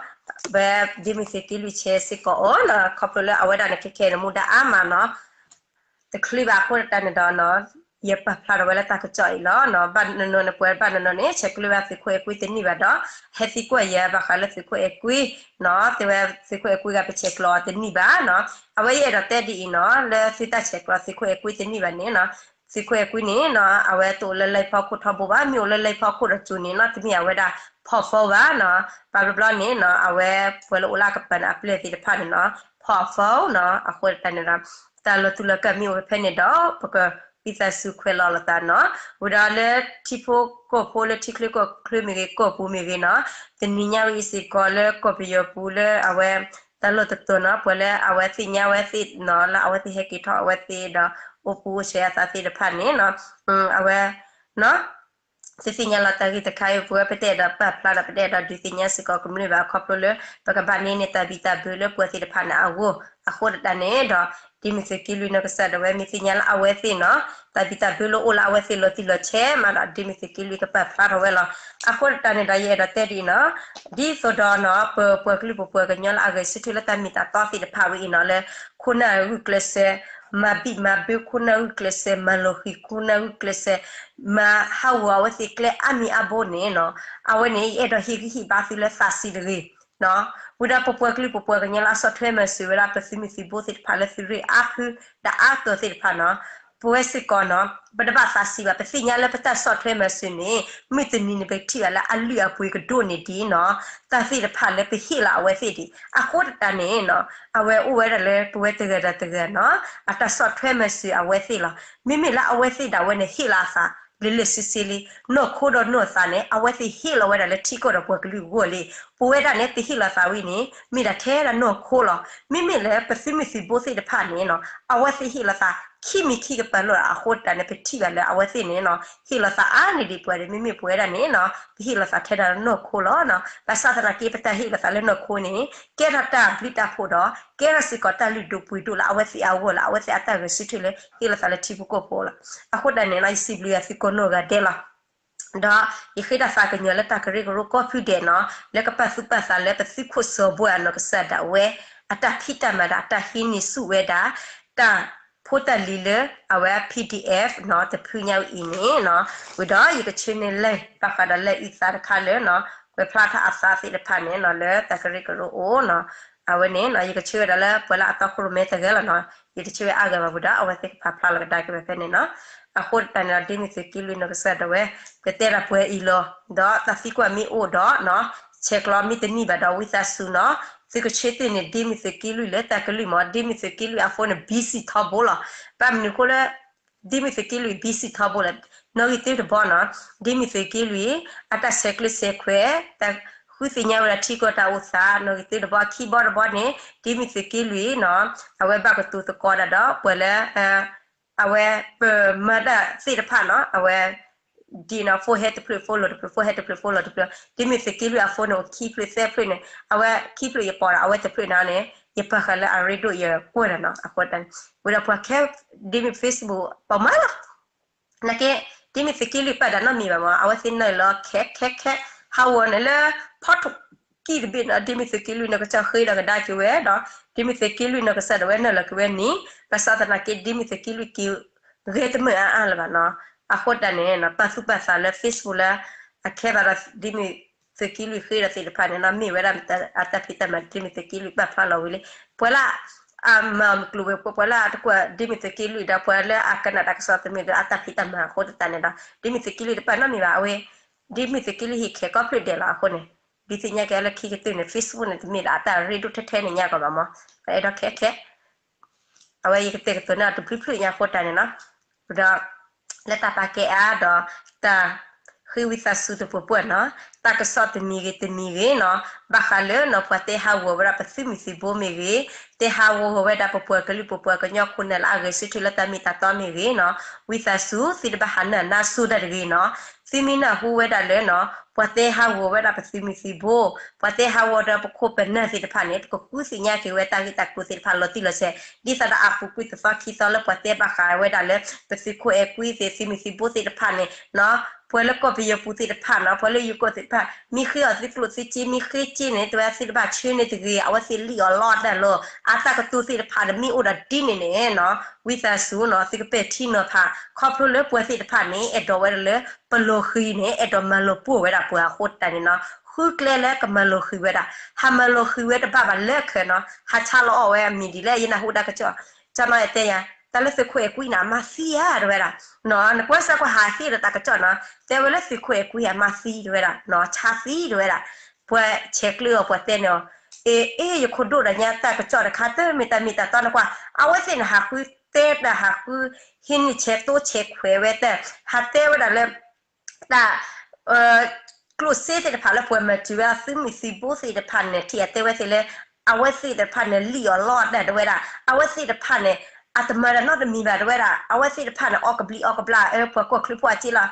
ဝဲဒ်မ့ၢ်သုးက့လွံၢ်ဆဲးစ့ၢ်ကီးအီၤနီၤ ခီဖျိလၢအဝဲဒၣ်န့ၣ်ခဲခဲအံၤန့ၣ် မူဒါအါမးနီၤ တချုးဘၣ်အဃိသတးန့ၣ်ဒီးနီၤ ယပာ်ဖျါထီၣ်ဝဲလၢတၢ်ကစီၣ်အံၤလီၤ. ဘၣ်နနီၤန့ၣ် ပှၤဘၣ်နနီၤန့ၣ် ဆဲးကျၢဘၣ်သုးခိၣ်အဲၣ်ကွံတနံၣ်ဘၣ်ဒီး ဟဲသံကွၢ်ယၤဘၣ်ဃးလၢသုးခိၣ်အဲၣ်ကွံနီၤ တဲဝဲသုးခိၣ်အဲၣ်ကွံဂၤပဆဲးကျိးအီၤတနံၣ်ဘၣ်နီၤ အဝဲယအဲၣ်ဒိးတဲဒ်အံၤနီၤ လၢသုတၢ်ဆဲးကျိးသုးခိၣ်အဲၣ်ကွံတနံၣ်ဘၣ်န့ၣ်နီၤ သုးခိၣ်အဲၣ်ကွံန့ၣ်နီၤ အဝဲတအိၣ်လၢလံာ်ဖီခိၣ်ထီဘိဘၣ် မ့ၢ်အိၣ်လၢလံာ်ဖီခိၣ်ဒီးကၠိန့ၣ်နီၤ တမ့ၢ်အဝဲဒၣ်ဖီၣ်ဖီဘၣ်နီၤ ဘၣ်ဘျီဘျီန့ၣ်နီၤ အဝဲပှၤလၢအိၣ်လၢအကပၤန့ၣ် အပျဲၢ်သ့ၣ်တဖၣ်န့ၣ်နီၤ ဖီၣ်ဖီနီၤ အဃိသတးန့ၣ်ဒီး တၢ်လီၤတူာ်လီၤကာ်မ့ၢ်အိၣ်ဖဲဖဲန့ၣ်ဒီး ပကဝံသးစူၤခွဲးလီၤလိာ်သးနီၤ ဝံၤဒီးလၢထံဖိကီၢ်ဖိလၢထံချၢကီၢ်ချၢမ့ၢ်ဂ့ၤ ကီၢ်ပူၤမ့ၢ်ဂ့ၤနီၤ တနံၤညါဝဲအံၤစ့ၢ်ကီးလၢကီၢ်ပယီၤပူၤလၢအဝဲ တၢ်လီၢ်တတီၤနီၤ ပှၤလၢအဝဲသ့ၣ်ညါဝဲသ့ၣ်နီၤ လၢအဝဲသ့ၣ်ဟဲက့ၤထီၣ်အဝဲသ့ၣ်ဒီး အိၣ်ပူၤအိၣ်ဆဲးအသးသ့ၣ်တဖၣ်န့ၣ်နီၤ အဝဲ သုသ့ၣ်ညါလီၤတၢ်ဂ့ၢ်တခါအံၤ ပဝဲပတအဲၣ်ဒိးပာ်ဖျါဒီး ပတအဲၣ်ဒိးဒုးသ့ၣ်ညါစ့ၢ်ကီးကမျၢၢ်ဘၣ် ခီဖျိလၢ ပကဘၣ်န့ၢ်န့ၢ်တၢ်ဘံၣ်တၢ်ဘၢလၢပှၤသ့ၣ်တဖၣ်န့ၣ်အဂီၢ် အဃိသတးန့ၣ်ဒီး ဒ်မ့ၢ်သုးက့လွံၢ်နီၢ်ကစၢ်ဒၣ်ဝဲ မ့ၢ်သ့ၣ်ညါလၢအဝဲသ့ၣ်နီၤ တၢ်ဘံၣ်တၢ်ဘၢလၢအိၣ်လၢအဝဲသ့ၣ်လီၤတံၢ်လီၤဆဲးမးဒီး ဒ်မ့ၢ်သုးက့လွံၢ်ကပာ်ဖျါထီၣ်ဝဲလီၤ. အဃိသတးန့ၣ်ဒီး ယအဲၣ်ဒိးတဲဒ်အံၤနီၤ ဒ်သိးဒီးနီၤ ပပှၤကလုာ်ပပှၤကညီလၢအဂဲၤဆၢထၢၣ်လၢတၢ်မ့ၢ်တၢ်တီသ့ၣ်တဖၣ်ဝဲအံၤနီၤ လၢ ခိၣ်နၢ်ဂုာ်ကျဲးစၢး မၤဘံၣ်မၤဘၢ ခိၣ်နၢ်ဂုာ်ကျဲးစၢး မၤလီၤဃံၤ ခိၣ်နၢ်ဂုာ်ကျဲးစၢး မၤဟးဂီၤအဝဲသ့ၣ်ကျဲအါမံၤအါဘိန့ၣ်နီၤ အဝဲန့ၣ် ယအဲၣ်ဒိးဟ့ၣ်ဂံၢ်ဟ့ၣ်ဘါသုလၢသးစံးတဂ့ၤ ဝံၤဒီးပပှၤကလုာ်ပပှၤကညီလၢအဆီၣ်ထွဲမၤစၢၤဝဲဒၣ် ပသုးမုၢ်သံၣ်ဘိသ့ၣ်တဖၣ်လၢသုးရ့ၣ်အါဖုဒီးအါတီၤသ့ၣ်တဖၣ်နီၤ ပဝဲစ့ၢ်ကီးနီၤ ပတဘၣ်သးစံးဘၣ် ပသ့ၣ်ညါလၢပတၢ်ဆီၣ်ထွဲမၤစၢၤန့ၣ် မုၢ်တနံၤန့ၣ် ပကထံၣ်ဘၣ်လၢအလုၢ်အပှ့ၤကဒိၣ်န့ၢ်ဒံးနီၤ တၢ်သ့ၣ်တဖၣ်လၢပဟ့ၣ်လီၤအဝဲသ့ၣ်ဒံး အဃိသတးန့ၣ်နီၤ အဝဲအိၣ်ဝဲဒၣ်လၢပဝဲတဂၤဒီးတဂၤနီၤ အတၢ်ဆီၣ်ထွဲမၤစၢၤအဝဲသ့ၣ်လီၤ. မ့မ့ၢ်လၢအဝဲသ့ၣ်ဒၣ်ဝဲန့ၣ် ဟ့ၣ်လီၤအသး လၢလၢဆ့ဆ့လံ နီၢ်ခိဒီးနီၢ်သးန့ၣ် အဝဲသ့ၣ်ဟ့ၣ်လီၤဝဲဒၣ်လၢထံကီၢ်ဒီးပှၤကလုာ်အဂီၢ်လံ. ပဝဲဒၣ်န့ၣ် ပဟ့ၣ်လီၤသးဝံၤန့ၣ် မ့ၢ်ဒၣ်ထဲဒၣ်နီၢ်ခိလီၤ. မ့မ့ၢ်လၢပသုးမုၢ်သံၣ်ဘိသ့ၣ်တဖၣ်န့ၣ်နီၤ အဝဲသ့ၣ်ဟ့ၣ်လီၤသး ခံမံၤခံကပၤလီၤ အဃိသတးန့ၣ် ပထံၣ်ဘၣ်လၢအဝဲသ့ၣ်န့ၣ်နီၤ ဟ့ၣ်လီၤသးအါန့ၢ်ဒံးပှၤဒီး မ့မ့ၢ်ပဝဲဒၣ်န့ၣ်နီၤ ပဟ့ၣ်လီၤသးထဲဒၣ်နီၢ်ခိလီၤ. ဘၣ်ဆၣ်သနာ်က့ ပတၢ်ဟ့ၣ်လီၤသးလၢနီၢ်ခိန့ၣ် ကဲထီၣ်တၢ်ဘျုးတၢ်ဖှိၣ်ဒီး ကဲထီၣ်စ့ၢ်ကီးတၢ်လုၢ်ဒိၣ်ပှ့ၤဒိၣ်လၢအဝဲသ့ၣ်အဂီၢ်လၢအဝဲသ့ၣ်အတၢ်ဂဲၤဆၢထၢၣ်လၢဟ့ၣ်လီၤသးလၢထံဖိကီၢ်ဖိလီၤ. အဃိသတးန့ၣ်နီၤ ယစံးဘျုးယွၤသုကိးနီၢ်ဂၤဒဲးလီၤ. ဒီးယဃ့တၢ်သးကညီၤလၢတၢ်ကရၢကရိကိးဖုဒဲးနီၤ လၢကပာ်သူၣ်ပာ်သးလၢပသုးခိၣ်စီၤဘီအနီၢ်ကစၢ်ဒၣ်ဝဲ အတၢ်ဖံးတၢ်မၤဒီး အတၢ်ဟံးန့ၢ်ဆူၣ်ဝဲဒၣ် တၢ်ဖိတၢ်လံၤလၢအဝဲ PDF နီၤ တဖုညါဝဲအံၤန့ၣ်နီၤ ဝံၤဒီးယကဆှၢန့ၢ်လံာ် ဘၣ်ဃးဒီးလံာ်အုၣ်သးတခါလၢနီၤ ကွဲးဖျါထီၣ်အသးသ့ၣ်တဖၣ်န့ၣ်နီၤ လၢတၢ်ကရၢကရိအိၣ်နီၤ အဝဲန့ၣ်နီၤ ယကဆှၢဝဲဒၣ်လၢပှၤလၢအတီခိၣ်ရိၣ်မဲတဂၤလီၤနီၤ ယတဆှၢဝဲအါဂၤဘၣ်ဝံၤဒီး အဝဲသ့ၣ်ကပာ်ဖျါလီၤကဒါက့ၤဝဲဖဲန့ၣ်နီၤ အဃိသတးန့ၣ်ဒီး ဒ်မ့ၢ်သုးက့လွံၢ်နီၢ်ကစၢ်ဒၣ်ဝဲ ကတဲဒၣ်ပှဲၤအံၤလီၤ ဒီးတၢ်သံကွၢ်မ့ၢ်အိၣ်ဒီးနီၤ ဆဲးကျိးမ့ၢ်တနံၣ်ဘၣ်ဒီး ဝံသးစူၤနီၤ သုကဆၢတ့ၢ်န့ၢ် ဒ်မ့ၢ်သုးက့လွံၢ်လၢတၢ်ကလုၢ်မး ဒ်မ့ၢ်သုးက့လွံၢ်အ phone န့ၣ် busy ထီဘိလီၤ. ဘၣ်မနုၤအဃိလၢ ဒ်မ့ၢ်သုးက့လွံၢ် busy ထီဘိလဲၣ် နီၣ်ဂံၢ်သၢတဘီနီၤ ဒ်မ့ၢ်သုးက့လွံၢ် အတၢ်ဆဲးကျၢဆဲးခွဲး တၢ်ဃုသ့ၣ်ညါဝဲဒၣ်ထံကီၢ်တၢ်အိၣ်သး နီၣ်ဂံၢ်သၢတဘီ ခံဘီတဘီန့ၣ် ဒ်မ့ၢ်သုးက့လွံၢ်နီၤ အဝဲဘၣ်ကတိၤသကိးဒၣ်ဒီး ပှၤလၢ အဝဲပမၤတၢ်သ့ၣ်တဖၣ်နီၤ အဝဲ ဒ်နီၤ phone ဟဲတဖျၢၣ် phone လီၤတဖျၢၣ် phone ဟဲတဖျၢၣ် phone လီၤတဖျၢၣ် ဒ်မ့ၢ်သုးက့လွံၢ်အ phone န့ၣ် အိၣ်ခံဖျၢၣ်သၢဖျၢၣ်န့ၣ် အဝဲခံဖျၢၣ်ယပိာ်ဒီး အဝဲတဖျၢၣ်န့ၣ်န့ၣ် ယပာ်ဃာ်လၢအရ့ဒိၣ်ယကွၢ်ဒီးနီၤ အဃိတၢ်န့ၣ် ဝံၤဒီးပှၤခဲ ဒ်မ့ၢ် Facebook ပိာ်မၢလီၤ နာ်က့ ဒ်မ့ၢ်သုးက့လွံၢ်ပာ်တၢ်နီတမံၤဘၣ်မး အဝဲသ့ၣ်နုာ်လီၤခဲခဲခဲ ဟးဂီၤန့ၣ်လၢ ဖီထူၣ်ကံၢ်တဘ့ၣ်နီၤ ဒ်မ့ၢ်သုးက့လွံၢ်နီၢ်ကစၢ်ဃ့ဒီးကဒါက့ၤဝဲဒီး ဒ်မ့ၢ်သုးက့လွံၢ်နီၢ်ကစၢ်ဒၣ်ဝဲနုာ်လီၤက့ၤဝဲန့ၣ် ဘၣ်ဆၣ်သနာ်က့ ဒ်မ့ၢ်သုးက့လွံၢ်က့ၤ ဂဲၤတမုာ်အါအါလၢၤဘၣ်နီၤ အဃိတၢ်န့ၣ် ပာ်သူၣ်ပာ်သးလၢ Facebook လၢ အခဲဘၣ်ဒီး ဒ်မ့ၢ်သုးက့လွံၢ်ဃ့ဒီးသ့ၣ်တဖၣ်န့ၣ်နီၤ မ့ၢ်ဝဲဒၣ်အတၢ်ဖံးတၢ်မၤ ဒ်မ့ၢ်သုးက့လွံၢ်ပာ်ဖျါလီၤဝံၤလံ ပှၤလၢ အမၤမုၢ်ကျိၤဝဲၤကွာ် ပှၤလၢအတကွၢ် ဒ်မ့ၢ်သုးက့လွံၢ်ဒီး ပှၤလၢအကနၣ်တၢ်ကစီၣ်သ့ၣ်မ့ၢ်ဒီး အတၢ်ဖံးတၢ်မၤအဃိသတးန့ၣ်ဒီး ဒ်မ့ၢ်သုးက့လွံၢ်တပာ်နီတမံၤဘၣ် အဝဲ ဒ်မ့ၢ်သုးက့လွံၢ်ဟ့ၣ်ခဲကိးဖျၢၣ်ဒဲးလီၤအဃိန့ၣ် ဒ်သ့ၣ်ညါက့ၤလၢခံကတၢၢ်န့ၣ် Facebook န့ၣ် တမ့ၢ်လၢအတၢ်ရ့ဒိၣ်ထဲထဲန့ၣ်ညါကီးဘၣ်မး ပအဲၣ်ဒိးခဲခဲ အဝဲယကတဲာ်ကတီၤန့ၢ်အီၤတဘျုးဖျၢၣ်ညါအဃိတၢ်န့ၣ်နီၤ ဒီး လၢတၢ်ပာ်ကဲအါဒီး တၢ်ဃ့ဝံသးစူၤတပှဲၤပှဲၤနီၤ, တၢ်ကစီၣ်တမံၤဂ့ၤတမံၤဂ့ၤနီၤ, ဘၣ်ဃးလၢနီၤ ပှၤတဲဟးဂီၤဝဲဒၣ်ပသုးမုၢ်သံၣ်ဘိမ့ၢ်ဂ့ၤ, တဲဟးဂီၤဝဲဒၣ်ပပှၤကလုာ်ပပှၤကညီခိၣ်နၢ်လၢအဂဲၤဆၢထၢၣ်လၢတၢ်မ့ၢ်တၢ်တီမ့ၢ်ဂ့ၤနီၤ, ဝံသးစူၤသုတဘၣ်ဟးနၢ်နါစိၤဒၣ်တဂ့ၤနီၤ, သုမ့ၢ်နၢ်ဟူဝဲဒၣ်လၢနီၤ ပှၤတဲဟးဂီၤဝဲဒၣ်ပသုးမုၢ်သံၣ်ဘိ, ပှၤတဲဟးဂီၤဒီးပခိၣ်ပနၢ်သ့ၣ်တဖၣ်န့ၣ် ပကဃုသ့ၣ်ညါက့ၤဝဲတၢ်ဂ့ၢ်တၢ်ကျိၤသ့ၣ်တဖၣ်လီၤတံၢ်လီၤဆဲး, ဒ်သိးဒီးအပူၤကွံာ်တသီခံသီလၢပှၤတဲဘၣ်ဃးဝဲဒၣ်လၢ ပသုးခိၣ်အဲၤကွံသ့ၣ် သုးမုၢ်သံၣ်ဘိသ့ၣ်တဖၣ်န့ၣ်နီၤ, ပှၤလၢကီၢ်ပယီၤပူၤသ့ၣ်တဖၣ်နီၤ, ပှၤလၢယိၤကီၢ်သ့ၣ်တဖၣ် မ့ၢ်ဃ့အီၤသုကျိၣ်သုစ့ မ့ၢ်ဃ့စ့န့ၣ် တဲဝဲသုတဘၣ်ဆှၢန့ၢ်တဂ့ၤ, အဝဲသ့ၣ်လံၣ်အီၤလီတၢ်လီၤ, အတၢ်ကတိၤသ့ၣ်တဖၣ်ဒီးမ့ၢ်အိၣ်ဒီးဒ်န့ၣ်န့ၣ်နီၤ, ဝံသးစူၤနီၤ သုကပဲာ်ထံနီၤဖး, ခီဖျိလၢပှၤသ့ၣ်တဖၣ်န့ၣ် အဲၣ်ဒိးဝဲဒၣ်လၢ ပလီၤဃံၤန့ၣ် အဲၣ်ဒိးမၤလီၤပှီၢ်ဝဲဒၣ်ပှၤအဃိတၢ်န့ၣ်နီၤ, ဃုကျဲလၢကမၤလီၤဃံၤဝဲဒၣ်, ဟးမၤလီၤဃံၤဝဲတဘၣ်ဘၣ်လၢခဲနီၤ, ဟးဆါလီၤအီၣ်ဝဲအမံၤဒ်လဲၣ် ယနၢ်ဟူတၢ်ကစီၣ်, ကၠီနီၤအဲၣ်တဲယၤ တၢ်လၢသုးခိၣ်အဲၤကွံန့ၣ် အမါသံဧါ တဲဝဲဒၣ်, နကွၢ်စၢ်ကွၢ်ဟးဟ့ၣ်ဒီးတၢ်ကစီၣ်နီၤ, တဲဝဲလၢသုးခိၣ်အဲၤကွံအမါသံ တဲဝဲဒၣ်, ဆါသံ တဲဝဲဒၣ်, ပှၤဆဲးကျၢအီၤပှၤတဲန့ၣ်အီၤ, အ့ အ့ ယခိၣ်ဒိၣ်ဒီးညါတၢ်ကစီၣ်တခါ တမ့ၢ်တၢ်မ့ၢ်တၢ်တီနကွၢ်, အဝဲသ့ၣ်န့ၣ်ဟးဃုတဲတၢ်ဟးဃု ဟံးန့ၢ်ဆဲးသိဆဲးခွဲးဝဲတၢ်, ဟးတဲဝဲဒၣ်လၢ တၢ် ကျိၣ်စ့သ့ၣ်တဖၣ်လၢပှၤမၤစၢၤဝဲသုးမုၢ်သံၣ်ဘိသ့ၣ်တဖၣ်န့ၣ် ထံၣ်အတဲဝဲသ့ၣ်လၢ အဝဲသ့ၣ်တဖၣ်န့ၣ် လံၣ်အီၤလီတၢ် တဲဝဲဒၣ်, အဝဲသ့ၣ်တဖၣ်န့ၣ် အတမၤတၢ်နီတမံၤဘၣ် တဲဝဲဒၣ်, အဝဲသ့ၣ်တဖၣ်န့ၣ် အီၣ်ကဘျံးအီၣ်ကဘျၣ် အၢ ပှၤကီၢ်ချၢဖိအစ့လီၤ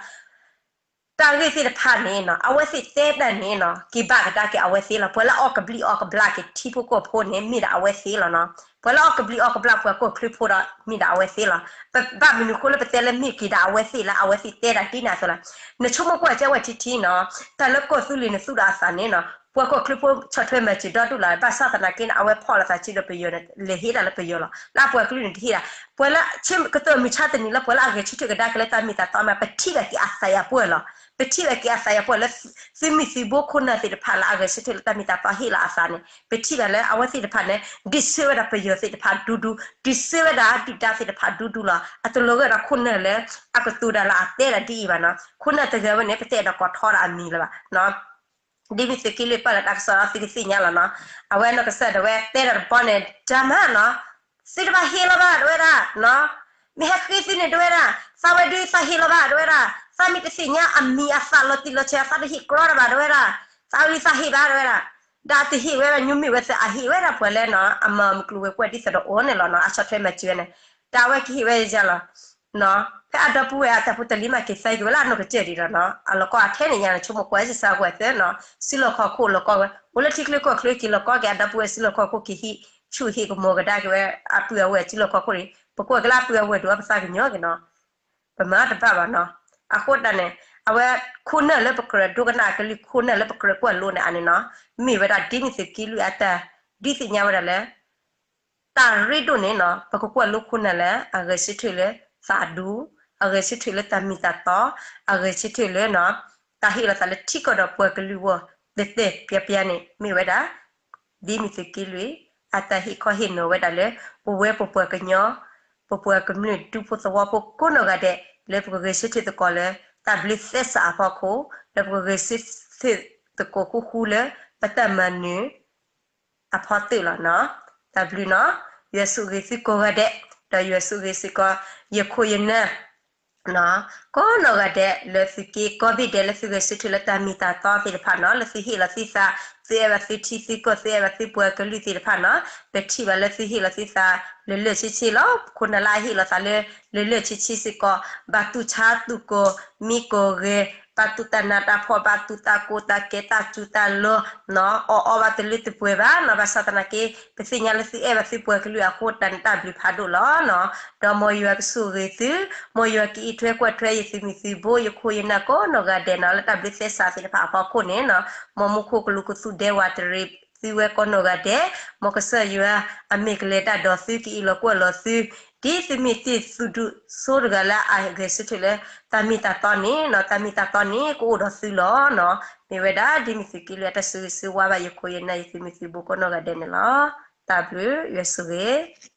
တၢ်ဂ့ၢ်သ့ၣ်တဖၣ်န့ၣ်နီၤ အဝဲသ့ၣ်တဲတၢ်န့ၣ်နီၤ က့ၤဘၣ်ကဒါက့ၤအဝဲသ့ၣ်လီၤ. ပှၤလၢအီၣ်ကဘျံးအီၣ်ကဘျၣ်က့ၤထံဖိကီၢ်ဖိန့ၣ် မ့ၢ်ဒၣ်အဝဲသ့ၣ်လီၤနီၤ. ပှၤလၢအီၣ်ကဘျံးအီၣ်ကဘျၣ်ပှၤကီၢ်ချၢဖိဒီး မ့ၢ်ဒၣ်အဝဲသ့ၣ်လီၤ. ပဘၣ်မနုၤဃိလၢပတဲလၢမ့ၢ်က့ၤဒၣ်အဝဲသ့ၣ်လၢအဝဲသ့ၣ်တဲတၢ်ဒ်န့ၣ်အသိးလီၤ. နဆိကမိၣ်ကွၢ်ကဲဝဲထံထံနီၤ တၢ်လၢကီၢ်သူလ့ၤနသူၣ်ဒီးအသးန့ၣ်နီၤ ပှၤကီၢ်ချၢဖိဆီၣ်ထွဲမၤစၢၤဒီဒူၣ်လီၤ. ဘၣ်ဆၣ်သနာ်က့န့ၣ် အဝဲဖီၣ်လိာ်သးစုဒီးပယီၤန့ၣ် လဲၤဟ့ၣ်တၢ်လၢပယီၤလီၤ. လၢအပှၤကလုာ်န့ၣ်တဟ့ၣ်ဒၣ် ပှၤလၢ ကတၢၢ်မုၢ်ဆါတနံၤလၢပှၤလၢအဂဲၤဆၢထၢၣ်ကဒါက့ၤလၢတၢ်မ့ၢ်တၢ်တီမး ပထံၣ်ဘၣ်က့ၤအသးယၤပှဲၤလီၤ. ပထံၣ်ဘၣ်က့ၤအသးယၤပှဲၤလၢ သုးမုၢ်သံၣ်ဘိခိၣ်နၢ်သ့ၣ်တဖၣ်လၢအဂဲၤဆၢထၢၣ်လၢတၢ်မ့ၢ်တၢ်တီဟ့ၣ်လီၤအသးန့ၣ် ပထံၣ်ဘၣ်လၢအဝဲသ့ၣ်တဖၣ်န့ၣ် ဒုးဆၢဝဲဒၣ်ပယီၤသ့ၣ်တဖၣ်ဒူဒူ, ဒုးဆၢဝဲဒၣ်ဒုၣ်ဒါသ့ၣ်တဖၣ်ဒူဒူလီၤ. အတလီၤဂာ်ဒီးခိၣ်နၢ်လၢ အကတိၤတၢ်လၢအတဲဒၣ်ဒ်အံၤဘၣ်နီၤ. ခိၣ်နၢ်တဂၤဝဲန့ၣ် ပတအဲၣ်ဒိးကိးထီၣ်ဒၣ်အမံၤလၢၤဘၣ် ဒ်မ့ၢ်သုးက့လွံၢ်ပာ်လီၤတၢ်ကစီၣ်ဒီးသုကသ့ၣ်ညါလီၤနီၤ. အဝဲနီၢ်ကစၢ်ဒၣ်ဝဲတဲဒီးတဘီန့ၣ် တၢ်မၤနီၤ, သုတဘၣ်ဟ့ၣ်လီၤဘၣ် တဲဝဲဒၣ်, မ့ၢ်ဟဲဃ့သုန့ၣ် တဲဝဲဒၣ်, သးဝဲဒုးသးဟ့ၣ်လီၤဘၣ် တဲဝဲဒၣ်, သးမ့ၢ်တသ့ၣ်ညါအမံၤအသၣ်လီၤတံၢ်လီၤဆဲး သးတဟ့ၣ်ကြီတၢ်ဘၣ် တဲဝဲဒၣ်, သးဝံသးဟ့ၣ်ဘၣ် တဲဝဲဒၣ်. ဒီးတဟ့ၣ်ဝဲဘၣ် ညိမ့ၢ်ဝဲသ့ၣ်အဟ့ၣ်ဝဲဒၣ်ပှၤလၢနီၤ အမၤမုၢ်ကျိၤဝဲၤကွာ်ဒ်သိးဒီးအိၣ်န့ၣ်လီၤနီၤ. အဆီၣ်ထွဲမၤစၢၤဝဲန့ၣ် တၢ်ဝဲကဟ့ၣ်ဝဲယၤလီၤ ဖဲအဒီပုၢ်ဝဲၢ်အတၢ်ဖိတၢ်လံၤမးက့ၤသဲက့ၤဝဲလၢအနီၢ်ကစၢ်ဒံးလီၤနီၤ. အလီၤကီအထဲန့ၣ်ညါန့ၣ် ဆိကမိၣ်ကွၢ်စ့ၢ်ကီးဝဲသ့ၣ်နီၤ, စုလီၢ်ခီၣ်ခိၣ်လီၤကီဝဲ, အိၣ်လၢထံချၢကီၢ်ချၢက့ၤလီၤကီက့ၤအဒီပုၢ်ဝဲၢ်စုလီၢ်ခီၣ်ခိၣ်က့ၤဟံးဆူၣ်ဟံးကမီၤကဒါက့ၤဝဲ အပုၢ်အဝဲၢ်စုလီၢ်ခီၣ်ခိၣ်န့ၣ် ပကွၢ်က့ၤလၢအပုၢ်အဝဲၢ်ဒိၣ်အပသးကညီၤက့ၤနီၤ. ပမၤတဘၣ်ဘၣ်နီၤ. အဃိတၢ်န့ၣ် အဝဲခိၣ်နၢ်လၢပကြၢးဒိကနၣ်အကလုၢ် ခိၣ်နၢ်လၢပကြၢးကွၢ်လိန့ၣ်အန့ၣ်နီၤ, မ့ၢ်ဝဲဒၣ်ဒ်မ့ၢ်သုးက့လွံၢ်အတၢ်ဒုးသ့ၣ်ညါဝဲဒၣ်လၢ တၢ်ရ့ဒိၣ်န့ၣ်နီၤ ပကကွၢ်လိခိၣ်နၢ်လၢ အဂဲၤဆၢထၢၣ်လၢသးဒူ, အဂဲၤဆၢထၢၣ်လၢတၢ်မ့ၢ်တၢ်တီ, အဂဲၤဆၢထၢၣ်လၢနီၤ တၢ်ဟ့ၣ်လီၤသးလၢထံကီၢ်ဒီးပှၤကလုာ်အဂီၢ် တဲတဲပျါပျါန့ၣ် မ့ၢ်ဝဲဒၣ် ဒ်မ့ၢ်သုးက့လွံၢ် အတၢ်ဟ့ၣ်ခီဟ့ၣ်နီၤဝဲဒၣ်လၢ ပဝဲပပှၤကညီ ပပှၤကမျၢၢ်ဒူဖိသဝီဖိကိးနီၢ်ဂၤဒဲး လၢပကဂဲၤဆၢထၢၣ်သကိးလၢ တၢ်ဘျုးသဲစးအဖီခိၣ် လၢပကဂဲၤဆၢထၢၣ်သကိးဃူဃူလၢ ပတၢ်မၤနၢၤ အဖီတၢၢ်လီၤနီၤ. တၢ်ဘျုးနီၤ, ယွၤဆိၣ်ဂ့ၤသုကိးဂၤဒဲး, ဒီးယွၤဆိၣ်ဂ့ၤစ့ၢ်ကီး ယခိၣ်ယနၢ် ကိးနီၢ်ဂၤဒဲး လၢသုးက့ကိးဘ့ၣ်ဒဲး လၢသုဂဲၤဆၢထၢၣ်လၢတၢ်မ့ၢ်တၢ်တီသ့ၣ်တဖၣ်နီၤ, လၢသုဟ့ၣ်လီၤသုသး, သုအဲၣ်ဘၣ်သုထံသုကီၢ် သုအဲၣ်ဘၣ်သုပှၤကလုာ်သ့ၣ်တဖၣ်နီၤ, ပထံၣ်ဘၣ်လၢသုဟ့ၣ်လီၤသုသး လၢလၢာ်ဆ့ဆ့လီၤ. ခိၣ်နၢ်လၢအဟ့ၣ်လီၤသးလၢ လၢလၢာ်ဆ့ဆ့စ့ၢ်ကီး ဘၣ်တူၢ်ဆါတူၢ်ကီၤ မံကီၤဂဲၤ ဘၣ်တူၢ်တၢ်နးတၢ်ဖှီၣ် ဘၣ်တူၢ်တၢ်ကိၢ်တၢ်ဂီၤ တၢ်စူၤတၢ်လီၤနီၤ, အီၣ်အီဘၣ်တလၢတပှဲၤဘၣ်နီၤ. ဘၣ်ဆၣ်သနာ်က့ ပသ့ၣ်ညါလၢသုအဲၣ်ဘၣ်သုပှၤကလုာ်အဃိ တၢ်န့ၣ်တၢ်ဘျုးဖးဒိၣ်လီၤနီၤ. ဒီးမ်ယွၤကဆိၣ်ဂ့ၤသု, မ်ယွၤကအံးထွဲကွၢ်ထွဲ ယသုးမုၢ်သုးဘိ ယခိၣ်ယနၢ်ကိးနီၢ်ဂၤဒဲးနီၤ, လၢတၢ်ဘျုးသဲစးသ့ၣ်တဖၣ်အဖီခိၣ်န့ၣ်နီၤ, မ်မူခိၣ်ကလူးကသူၣ်ဒဲဝးတရံးသုဝဲကိးနီၢ်ဂၤဒဲး, မ်ကစၢ်ယွၤအမ့ၢ်ကလဲၤတၢ်ဒီးသု ကအံးလီၤကွၢ်လီၤသု ဒ်သုမ့ၢ်တ့ၢ်သူၣ်ဒူၣ်ဆိတဂၤလၢအဂဲၤဆၢထၢၣ်လၢ တၢ်မ့ၢ်တၢ်တီန့ၣ်နီၤ, တၢ်မ့ၢ်တၢ်တီန့ၣ် ကအိၣ်ဒီးသုလီၤနီၤ. မ့ၢ်ဝဲဒၣ်ဒ်မ့ၢ်သုးက့လွံၢ်အတၢ်ဆိၣ်ဂ့ၤဆိၣ်ဝါဘၣ် ယခိၣ်ယနၢ် ယသုးမုၢ်သုးဘိကိးနီၢ်ဂၤဒဲးန့ၣ်လီၤ. တၢ်ဘျုး ယွၤဆိၣ်ဂ့ၤ